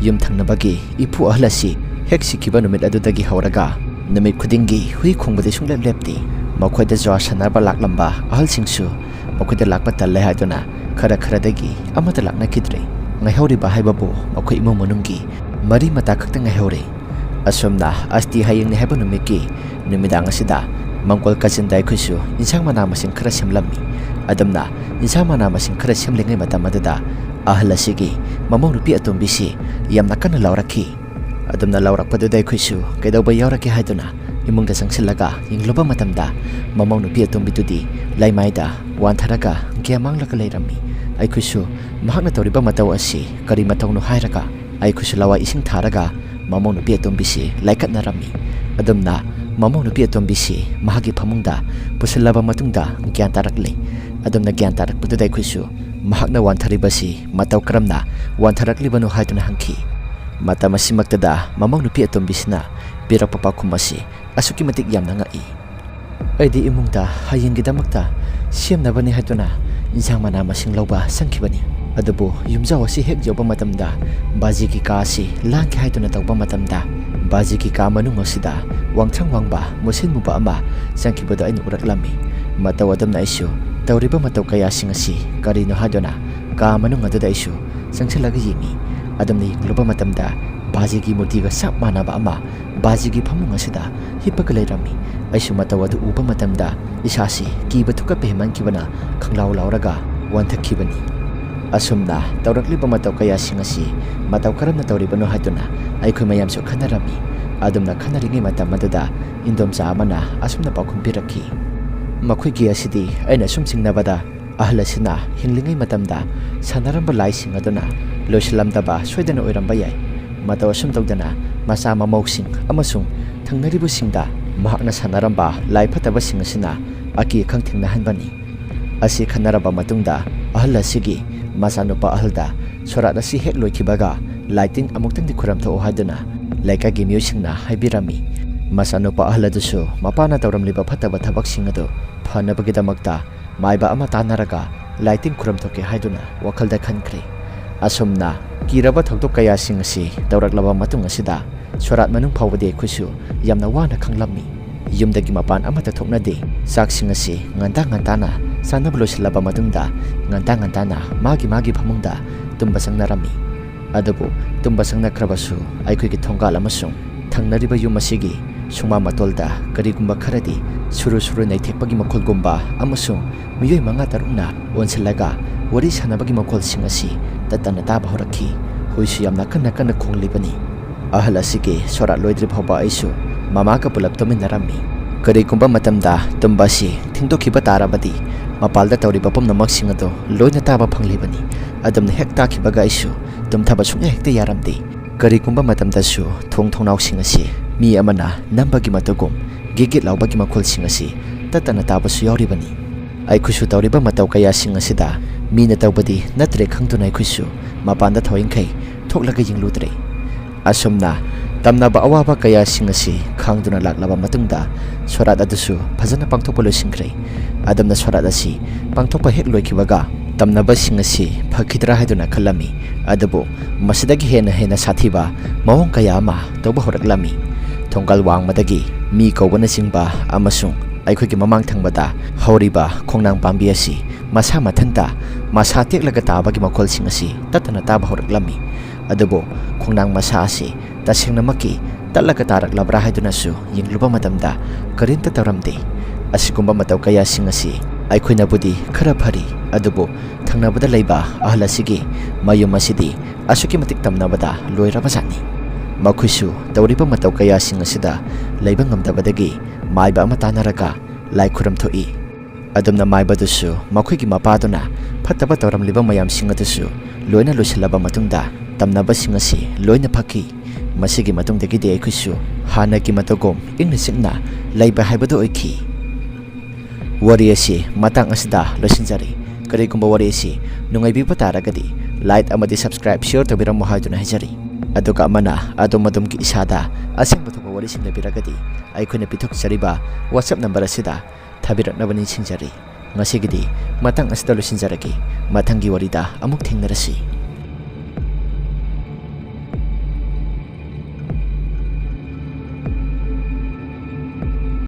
ꯌꯨꯝ ꯊꯪꯅꯕꯒꯤ ꯏꯄꯨ ꯑꯍꯜ ꯑꯁꯤ ꯍꯦꯛ ꯁꯤꯈꯤꯕ ꯅꯨꯃꯤꯠ ꯑꯗꯨꯗꯒꯤ ꯍꯧꯔꯒ ꯅꯨꯃꯤꯠ ꯈꯨꯗꯤꯡꯒꯤ ꯍꯨꯏ ꯈꯣꯡꯕꯗꯤ ꯁꯨꯡꯂꯦꯞ ꯂꯦꯞꯇꯦ꯫ ꯃꯈꯣꯏꯗ ꯖꯨꯋꯥꯔ ꯁꯥꯟꯅꯕ ꯂꯥꯛꯂꯝꯕ ꯑꯍꯜꯁꯤꯡꯁꯨ ꯃꯈꯣꯏꯗ ꯂꯥꯛꯄ ꯇꯜꯂꯦ ꯍꯥꯏꯗꯨꯅ ꯈꯔ ꯈꯔꯗꯒꯤ ꯑꯃꯠꯇ ꯂꯥꯛꯅꯈꯤꯗ꯭ꯔꯦ꯫ ꯉꯥꯏꯍꯧꯔꯤꯕ ꯍꯥꯏꯕꯕꯨ ꯃꯈꯣꯏ ꯏꯃꯨꯡ ꯃꯅꯨꯡꯒꯤ ꯃꯔꯤ ꯃꯇꯥ ꯈꯛꯇ ꯉꯥꯏꯍꯧꯔꯦ꯫ ꯑꯁꯨꯝꯅ ꯑꯁꯇꯤ ꯍꯌꯦꯡꯅꯤ ꯍꯥꯏꯕ ꯅꯨꯃꯤꯠꯀꯤ ꯅꯨꯃꯤꯗꯥꯡ ꯑꯁꯤꯗ ꯃꯪꯒꯣꯜ ꯀꯥꯆꯤꯟꯗ ꯑꯩꯈꯣꯏꯁꯨ ꯏꯟꯁꯥꯡ ꯃꯅꯥ ꯃꯁꯤꯡ ꯈꯔ ꯁꯦꯝꯂꯝꯃꯤ꯫ ꯑꯗꯨꯝꯅ ꯏꯟꯁꯥꯡ ꯃꯅꯥ ꯃꯁꯤꯡ ꯈꯔ ꯁꯦꯝꯂꯤꯉꯩ ꯃꯇꯝ ꯑꯗꯨꯗ ꯑꯍꯜ ꯑꯁꯤꯒꯤ ꯃꯃꯧ ꯅꯨꯄꯤ ꯑꯇꯣꯝꯕꯤꯁꯤ ꯌꯥꯝꯅ ꯀꯟꯅ ꯂꯥꯎꯔꯛꯈꯤ꯫ ꯑꯗꯨꯝꯅ ꯂꯥꯎꯔꯛꯄꯗꯨꯗ ꯑꯩꯈꯣꯏꯁꯨ ꯀꯩꯗꯧꯕ ꯌꯥꯎꯔꯛꯀꯦ ꯍꯥꯏꯗꯨꯅ ꯏꯃꯨꯡꯗ ꯆꯪꯁꯤꯜꯂꯒ ꯌꯦꯡꯂꯨꯕ ꯃꯇꯝꯗ ꯃꯃꯧ ꯅꯨꯄꯤ ꯑꯇꯣꯝꯕꯤꯗꯨꯗꯤ ꯂꯩꯃꯥꯏꯗ ꯋꯥꯟꯊꯔꯒ ꯒ꯭ꯌꯥꯟ ꯃꯥꯡꯂꯒ ꯂꯩꯔꯝꯃꯤ꯫ ꯑꯩꯈꯣꯏꯁꯨ ꯃꯍꯥꯛꯅ ꯇꯧꯔꯤꯕ ꯃꯇꯧ ꯑꯁꯤ ꯀꯔꯤ ꯃꯇꯧꯅꯣ ꯍꯥꯏꯔꯒ ꯑꯩꯈꯣꯏꯁꯨ ꯂꯋꯥꯏ ꯏꯁꯤꯡ ꯊꯥꯔꯒ ꯃꯃꯧ ꯅꯨꯄꯤ ꯑꯇꯣꯝꯕꯤꯁꯤ ꯂꯥꯏꯀꯠꯅꯔꯝꯃꯤ꯫ ꯑꯗꯨꯝꯅ ꯃꯃꯧ ꯅꯨꯄꯤ ꯑꯇꯣꯝꯕꯤꯁꯤ ꯃꯍꯥꯛꯀꯤ ꯐꯃꯨꯡꯗ ꯄꯨꯁꯤꯜꯂꯕ ꯃꯇꯨꯡꯗ ꯒ꯭ꯌꯥꯟ ꯇꯥꯔꯛꯂꯦ꯫ ꯑꯗꯨꯝꯅ ꯒ꯭ꯌꯥꯟ ꯇꯥꯔꯛꯄꯗꯨꯗ ꯑꯩꯈꯣꯏꯁꯨ ꯃꯍꯥꯛꯅ ꯋꯥꯟꯊꯔꯤꯕꯁꯤ ꯃꯇꯧ ꯀꯔꯝꯅ ꯋꯥꯟꯊꯔꯛꯂꯤꯕꯅꯣ ꯍꯥꯏꯗꯨꯅ ꯍꯪꯈꯤ꯫ ꯃꯇꯝ ꯑꯁꯤꯃꯛꯇꯗ ꯃꯃꯧ ꯅꯨꯄꯤ ꯑꯇꯣꯝꯕꯤꯁꯤꯅ ꯄꯤꯔꯛꯄ ꯄꯥꯎꯈꯨꯝ ꯑꯁꯤ ꯑꯁꯨꯛꯀꯤ ꯃꯇꯤꯛ ꯌꯥꯝꯅ ꯉꯛꯏ꯫ ꯑꯩꯗꯤ ꯏꯃꯨꯡꯗ ꯍꯌꯦꯡꯒꯤꯗꯃꯛꯇ ꯁꯦꯝꯅꯕꯅꯤ ꯍꯥꯏꯗꯨꯅ ꯏꯟꯁꯥꯡ ꯃꯅꯥ ꯃꯁꯤꯡ ꯂꯧꯕ ꯆꯪꯈꯤꯕꯅꯤ꯫ ꯑꯗꯨꯕꯨ ꯌꯨꯝꯖꯥꯎ ꯑꯁꯤ ꯍꯦꯛ ꯌꯧꯕ ꯃꯇꯝꯗ ꯕꯥꯖꯤꯒꯤ ꯀꯥ ꯑꯁꯤ ꯂꯥꯡꯒꯦ ꯍꯥꯏꯗꯨꯅ ꯇꯧꯕ ꯃꯇꯝꯗ ꯕꯥꯖꯤꯒꯤ ꯀꯥ ꯃꯅꯨꯡ ꯑꯁꯤꯗ ꯋꯥꯡꯊ꯭ꯔꯪ ꯋꯥꯡꯕ ꯃꯨꯁꯤꯟ ꯃꯨꯕ ꯑꯃ ꯆꯪꯈꯤꯕꯗꯨ ꯑꯩꯅ ꯎꯔꯛꯂꯝꯃꯤ꯫ ꯃꯇꯧ ꯑꯗꯨꯝꯅ ꯑꯩꯁꯨ ꯇꯧꯔꯤꯕ ꯃꯇꯧ ꯀꯌꯥꯁꯤꯡ ꯑꯁꯤ ꯀꯔꯤꯅꯣ ꯍꯥꯏꯗꯨꯅ ꯀꯥ ꯃꯅꯨꯡ ꯑꯗꯨꯗ ꯑꯩꯁꯨ ꯆꯪꯁꯤꯜꯂꯒ ꯌꯦꯡꯉꯤ꯫ ꯑꯗꯨꯝꯅ ꯌꯦꯡꯂꯨꯕ ꯃꯇꯝꯗ ꯕꯥꯖꯤꯒꯤ ꯃꯨꯔꯇꯤꯒ ꯆꯞ ꯃꯥꯟꯅꯕ ꯑꯃ ꯕꯥꯖꯤꯒꯤ ꯐꯃꯨꯡ ꯑꯁꯤꯗ ꯍꯤꯞꯄꯒ ꯂꯩꯔꯝꯃꯤ꯫ ꯑꯩꯁꯨ ꯃꯇꯧ ꯑꯗꯨ ꯎꯕ ꯃꯇꯝꯗ ꯏꯁꯥꯁꯤ ꯀꯤꯕ ꯊꯨꯀꯠꯄ ꯍꯦꯟꯃꯟꯈꯤꯕꯅ ꯈꯪꯂꯥꯎ ꯂꯥꯎꯔꯒ ꯋꯥꯟꯊꯈꯤꯕꯅꯤ꯫ ꯑꯁꯨꯝꯅ ꯇꯧꯔꯛꯂꯤꯕ ꯃꯇꯧ ꯀꯌꯥꯁꯤꯡ ꯑꯁꯤ ꯃꯇꯧ ꯀꯔꯝꯅ ꯇꯧꯔꯤꯕꯅꯣ ꯍꯥꯏꯗꯨꯅ ꯑꯩꯈꯣꯏ ꯃꯌꯥꯝꯁꯨ ꯈꯟꯅꯔꯝꯃꯤ꯫ ꯑꯗꯨꯝꯅ ꯈꯟꯅꯔꯤꯉꯩ ꯃꯇꯝ ꯑꯗꯨꯗ ꯏꯟꯗꯣꯝꯆꯥ ꯑꯃꯅ ꯑꯁꯨꯝꯅ ꯄꯥꯎꯈꯨꯝ ꯄꯤꯔꯛꯈꯤ, "ꯃꯈꯣꯏꯒꯤ ꯑꯁꯤꯗꯤ ꯑꯩꯅ ꯁꯨꯝ ꯆꯤꯡꯅꯕꯗ ꯑꯍꯜ ꯑꯁꯤꯅ ꯍꯤꯡꯂꯤꯉꯩ ꯃꯇꯝꯗ ꯁꯥꯟꯅꯔꯝꯕ ꯂꯥꯏꯁꯤꯡ ꯑꯗꯨꯅ ꯂꯣꯏꯁꯤꯜꯂꯝꯗꯕ ꯁꯣꯏꯗꯅ ꯑꯣꯏꯔꯝꯕ ꯌꯥꯏ꯫ ꯃꯇꯧ ꯑꯁꯨꯝ ꯇꯧꯗꯅ ꯃꯆꯥ ꯃꯃꯧꯁꯤꯡ ꯑꯃꯁꯨꯡ ꯊꯪꯅꯔꯤꯕꯁꯤꯡꯗ ꯃꯍꯥꯛꯅ ꯁꯥꯟꯅꯔꯝꯕ ꯂꯥꯏ ꯐꯠꯇꯕꯁꯤꯡ ꯑꯁꯤꯅ ꯑꯀꯤ ꯑꯈꯪ ꯊꯦꯡꯅꯍꯟꯕꯅꯤ꯫" ꯑꯁꯤ ꯈꯟꯅꯔꯕ ꯃꯇꯨꯡꯗ ꯑꯍꯜ ꯑꯁꯤꯒꯤ ꯃꯆꯥꯅꯨꯄꯥ ꯑꯍꯜꯗ ꯁꯣꯔꯥꯠ ꯑꯁꯤ ꯍꯦꯛ ꯂꯣꯏꯈꯤꯕꯒ ꯂꯥꯏꯇꯤꯟ ꯑꯃꯨꯛꯇꯪꯗꯤ ꯈꯨꯔꯝꯊꯣꯛꯎ ꯍꯥꯏꯗꯨꯅ ꯂꯩꯀꯥꯏꯒꯤ ꯃꯤꯑꯣꯏꯁꯤꯡꯅ ꯍꯥꯏꯕꯤꯔꯝꯃꯤ꯫ ꯃꯆꯥꯅꯨꯄꯥ ꯑꯍꯜ ꯑꯗꯨꯁꯨ ꯃꯄꯥꯅ ꯇꯧꯔꯝꯂꯤꯕ ꯐꯠꯇꯕ ꯊꯕꯛꯁꯤꯡ ꯑꯗꯨ ꯐꯅꯕꯒꯤꯗꯃꯛꯇ ꯃꯥꯏꯕ ꯑꯃ ꯇꯥꯟꯅꯔꯒ ꯂꯥꯏꯇꯤꯟ ꯈꯨꯔꯝꯊꯣꯛꯀꯦ ꯍꯥꯏꯗꯨꯅ ꯋꯥꯈꯜꯗ ꯈꯟꯈ꯭ꯔꯦ꯫ ꯑꯁꯨꯝꯅ ꯀꯤꯔꯕ ꯊꯧꯗꯣꯛ ꯀꯌꯥꯁꯤꯡ ꯑꯁꯤ ꯇꯧꯔꯛꯂꯕ ꯃꯇꯨꯡ ꯑꯁꯤꯗ ꯁꯣꯔꯥꯠ ꯃꯅꯨꯡ ꯐꯥꯎꯕꯗꯤ ꯑꯩꯈꯣꯏꯁꯨ ꯌꯥꯝꯅ ꯋꯥꯅ ꯈꯪꯂꯝꯃꯤ꯫ ꯌꯨꯝꯗꯒꯤ ꯃꯄꯥꯟ ꯑꯃꯠꯇ ꯊꯣꯛꯅꯗꯦ꯫ ꯆꯥꯛꯁꯤꯡ ꯑꯁꯤ ꯉꯟꯇꯥ ꯉꯟꯇꯥꯅ ꯆꯥꯅꯕ ꯂꯣꯏꯁꯤꯜꯂꯕ ꯃꯇꯨꯡꯗ ꯉꯟꯇꯥ ꯉꯟꯇꯥꯅ ꯃꯥꯒꯤ ꯃꯥꯒꯤ ꯐꯃꯨꯡꯗ ꯇꯨꯝꯕ ꯆꯪꯅꯔꯝꯃꯤ꯫ ꯑꯗꯨꯕꯨ ꯇꯨꯝꯕ ꯆꯪꯅꯈ꯭ꯔꯕꯁꯨ ꯑꯩꯈꯣꯏꯒꯤ ꯊꯣꯡꯒꯥꯜ ꯑꯃꯁꯨꯡ ꯊꯪꯅꯔꯤꯕ ꯌꯨꯝ ꯑꯁꯤꯒꯤ ꯁꯨꯃꯥꯡ ꯃꯇꯣꯜꯗ ꯀꯔꯤꯒꯨꯝꯕ ꯈꯔꯗꯤ ꯁꯨꯔꯨ ꯁꯨꯔꯨ ꯅꯩꯊꯦꯛꯄꯒꯤ ꯃꯈꯣꯜꯒꯨꯝꯕ ꯑꯃꯁꯨꯡ ꯃꯤꯑꯣꯏ ꯃꯉꯥ ꯇꯔꯨꯛꯅ ꯑꯣꯟꯁꯤꯜꯂꯒ ꯋꯥꯔꯤ ꯁꯥꯟꯅꯕꯒꯤ ꯃꯈꯣꯜꯁꯤꯡ ꯑꯁꯤ ꯇꯠꯇꯅ ꯇꯥꯕ ꯍꯧꯔꯛꯈꯤ꯫ ꯍꯨꯏꯁꯨ ꯌꯥꯝꯅ ꯀꯟꯅ ꯀꯟꯅ ꯈꯣꯡꯂꯤꯕꯅꯤ꯫ ꯑꯍꯜ ꯑꯁꯤꯒꯤ ꯁꯣꯔꯥꯠ ꯂꯣꯏꯗ꯭ꯔꯤ ꯐꯥꯎꯕ ꯑꯩꯁꯨ ꯃꯃꯥꯒ ꯄꯨꯂꯞ ꯇꯨꯝꯃꯤꯟꯅꯔꯝꯃꯤ꯫ ꯀꯔꯤꯒꯨꯝꯕ ꯃꯇꯝꯗ ꯇꯨꯝꯕ ꯑꯁꯤ ꯊꯦꯡꯗꯣꯛꯈꯤꯕ ꯇꯥꯔꯕꯗꯤ ꯃꯄꯥꯜꯗ ꯇꯧꯔꯤꯕ ꯄꯨꯝꯅꯃꯛꯁꯤꯡ ꯑꯗꯨ ꯂꯣꯏꯅ ꯇꯥꯕ ꯐꯪꯂꯤꯕꯅꯤ꯫ ꯑꯗꯨꯝꯅ ꯍꯦꯛ ꯇꯥꯈꯤꯕꯒ ꯑꯩꯁꯨ ꯇꯨꯝꯊꯕ ꯁꯨꯡꯌꯥ ꯍꯦꯛꯇ ꯌꯥꯔꯝꯗꯦ꯫ ꯀꯔꯤꯒꯨꯝꯕ ꯃꯇꯝꯗꯁꯨ ꯊꯣꯡ ꯊꯣꯡꯅꯥꯎꯁꯤꯡ ꯑꯁꯤ ꯃꯤ ꯑꯃꯅ ꯅꯝꯕꯒꯤ ꯃꯇꯧꯒꯨꯝ ꯒꯤꯠ ꯒꯤꯠ ꯂꯥꯎꯕꯒꯤ ꯃꯈꯣꯜꯁꯤꯡ ꯑꯁꯤ ꯇꯠꯇꯅ ꯇꯥꯕꯁꯨ ꯌꯥꯎꯔꯤꯕꯅꯤ꯫ ꯑꯩꯈꯣꯏꯁꯨ ꯇꯧꯔꯤꯕ ꯃꯇꯧ ꯀꯌꯥꯁꯤꯡ ꯑꯁꯤꯗ ꯃꯤꯅ ꯇꯧꯕꯗꯤ ꯅꯠꯇ꯭ꯔꯦ ꯈꯪꯗꯨꯅ ꯑꯩꯈꯣꯏꯁꯨ ꯃꯄꯥꯟꯗ ꯊꯧꯏꯡꯈꯩ ꯊꯣꯛꯂꯒ ꯌꯦꯡꯂꯨꯗ꯭ꯔꯦ꯫ ꯑꯁꯨꯝꯅ ꯇꯝꯅꯕ ꯑꯋꯥꯕ ꯀꯌꯥꯁꯤꯡ ꯑꯁꯤ ꯈꯥꯡꯗꯨꯅ ꯂꯥꯛꯂꯕ ꯃꯇꯨꯡꯗ ꯁꯣꯔꯥꯠ ꯑꯗꯨꯁꯨ ꯐꯖꯅ ꯄꯥꯡꯊꯣꯛꯄ ꯂꯣꯏꯁꯤꯟꯈ꯭ꯔꯦ꯫ ꯑꯗꯨꯝꯅ ꯁꯣꯔꯥꯠ ꯑꯁꯤ ꯄꯥꯡꯊꯣꯛꯄ ꯍꯦꯛ ꯂꯣꯏꯈꯤꯕꯒ ꯇꯝꯅꯕꯁꯤꯡ ꯑꯁꯤ ꯐꯈꯤꯗ꯭ꯔꯥ ꯍꯥꯏꯗꯨꯅ ꯈꯜꯂꯝꯃꯤ꯫ ꯑꯗꯨꯕꯨ ꯃꯁꯤꯗꯒꯤ ꯍꯦꯟꯅ ꯍꯦꯟꯅ ꯁꯥꯊꯤꯕ ꯃꯑꯣꯡ ꯀꯌꯥ ꯑꯃ ꯇꯧꯕ ꯍꯧꯔꯛꯂꯝꯃꯤ꯫ ꯊꯣꯡꯒꯜ ꯋꯥꯡꯃꯗꯒꯤ ꯃꯤ ꯀꯧꯕꯅꯆꯤꯡꯕ ꯑꯃꯁꯨꯡ ꯑꯩꯈꯣꯏꯒꯤ ꯃꯃꯥꯡ ꯊꯪꯕꯗ ꯍꯧꯔꯤꯕ ꯈꯣꯡꯅꯥꯡ ꯄꯥꯝꯕꯤ ꯑꯁꯤ ꯃꯁꯥ ꯃꯊꯟꯇ ꯃꯁꯥ ꯇꯦꯛꯂꯒ ꯇꯥꯕꯒꯤ ꯃꯈꯣꯜꯁꯤꯡ ꯑꯁꯤ ꯇꯠꯇꯅ ꯇꯥꯕ ꯍꯧꯔꯛꯂꯝꯃꯤ꯫ ꯑꯗꯨꯕꯨ ꯈꯣꯡꯅꯥꯡ ꯃꯁꯥ ꯑꯁꯤ ꯇꯁꯦꯡꯅꯃꯛꯀꯤ ꯇꯠꯂꯒ ꯇꯥꯔꯛꯂꯕ꯭ꯔꯥ ꯍꯥꯏꯗꯨꯅꯁꯨ ꯌꯦꯡꯂꯨꯕ ꯃꯇꯝꯗ ꯀꯔꯤꯝꯇ ꯇꯧꯔꯝꯗꯦ꯫ ꯑꯁꯤꯒꯨꯝꯕ ꯃꯇꯧ ꯀꯌꯥꯁꯤꯡ ꯑꯁꯤ ꯑꯩꯈꯣꯏꯅꯕꯨꯗꯤ ꯈꯔ ꯐꯔꯤ, ꯑꯗꯨꯕꯨ ꯊꯪꯅꯕꯗ ꯂꯩꯕ ꯑꯍꯜ ꯑꯁꯤꯒꯤ ꯃꯌꯨꯝ ꯑꯁꯤꯗꯤ ꯑꯁꯨꯛꯀꯤ ꯃꯇꯤꯛ ꯇꯝꯅꯕꯗ ꯂꯣꯏꯔꯕꯖꯥꯠꯅꯤ꯫ ꯃꯈꯣꯏꯁꯨ ꯇꯧꯔꯤꯕ ꯃꯇꯧ ꯀꯌꯥꯁꯤꯡ ꯑꯁꯤꯗ ꯂꯩꯕ ꯉꯝꯗꯕꯗꯒꯤ ꯃꯥꯏꯕ ꯑꯃ ꯇꯥꯟꯅꯔꯒ ꯂꯥꯏ ꯈꯨꯔꯨꯝ ꯊꯣꯛꯏ꯫ ꯑꯗꯨꯝꯅ ꯃꯥꯏꯕꯗꯨꯁꯨ ꯃꯈꯣꯏꯒꯤ ꯃꯄꯥꯗꯨꯅ ꯐꯠꯇꯕ ꯇꯧꯔꯝꯂꯤꯕ ꯃꯌꯥꯝꯁꯤꯡ ꯑꯗꯨꯁꯨ ꯂꯣꯏꯅ ꯂꯣꯏꯁꯤꯜꯂꯕ ꯃꯇꯨꯡꯗ ꯇꯝꯅꯕꯁꯤꯡ ꯑꯁꯤ ꯂꯣꯏꯅ ꯐꯈꯤ꯫ ꯃꯁꯤꯒꯤ ꯃꯇꯨꯡꯗꯒꯤꯗꯤ ꯑꯩꯈꯣꯏꯁꯨ ꯍꯥꯟꯅꯒꯤ ꯃꯇꯧꯒꯨꯝ ꯏꯪꯅ ꯆꯤꯛꯅ ꯂꯩꯕ ꯍꯥꯏꯕꯗꯨ ꯑꯣꯏꯈꯤ꯫ ꯋꯥꯔꯤ ꯑꯁꯤ ꯃꯇꯥꯡ ꯑꯁꯤꯗ ꯂꯣꯏꯁꯤꯟꯖꯔꯦ꯫ ꯀꯔꯤꯒꯨꯝꯕ ꯋꯥꯔꯤ ꯑꯁꯤ ꯅꯨꯡꯉꯥꯏꯕꯤꯕ ꯇꯥꯔꯒꯗꯤ like ꯑꯃꯗꯤ subscribe, share ꯇꯧꯕꯤꯔꯝꯃꯨ ꯍꯥꯏꯗꯨꯅ ꯍꯥꯏꯖꯔꯤ꯫ ꯑꯗꯨꯒ ꯑꯃꯅ ꯑꯗꯣꯝ ꯑꯗꯣꯝꯒꯤ ꯏꯁꯥꯗ ꯑꯁꯦꯡꯕ ꯊꯣꯛꯄ ꯋꯥꯔꯤꯁꯤꯡ ꯂꯩꯕꯤꯔꯒꯗꯤ ꯑꯩꯈꯣꯏꯅ ꯄꯤꯊꯣꯛꯆꯔꯤꯕ WhatsApp number ꯑꯁꯤꯗ ꯊꯥꯕꯤꯔꯛꯅꯕ ꯅꯤꯡꯁꯤꯡꯖꯔꯤ꯫ ꯉꯁꯤꯒꯤꯗꯤ ꯃꯇꯥꯡ ꯑꯁꯤꯗ ꯂꯣꯏꯁꯤꯟꯖꯔꯒꯦ꯫ ꯃꯊꯪꯒꯤ ꯋꯥꯔꯤꯗ ꯑꯃꯨꯛ ꯊꯦꯡꯅꯔꯁꯤ꯫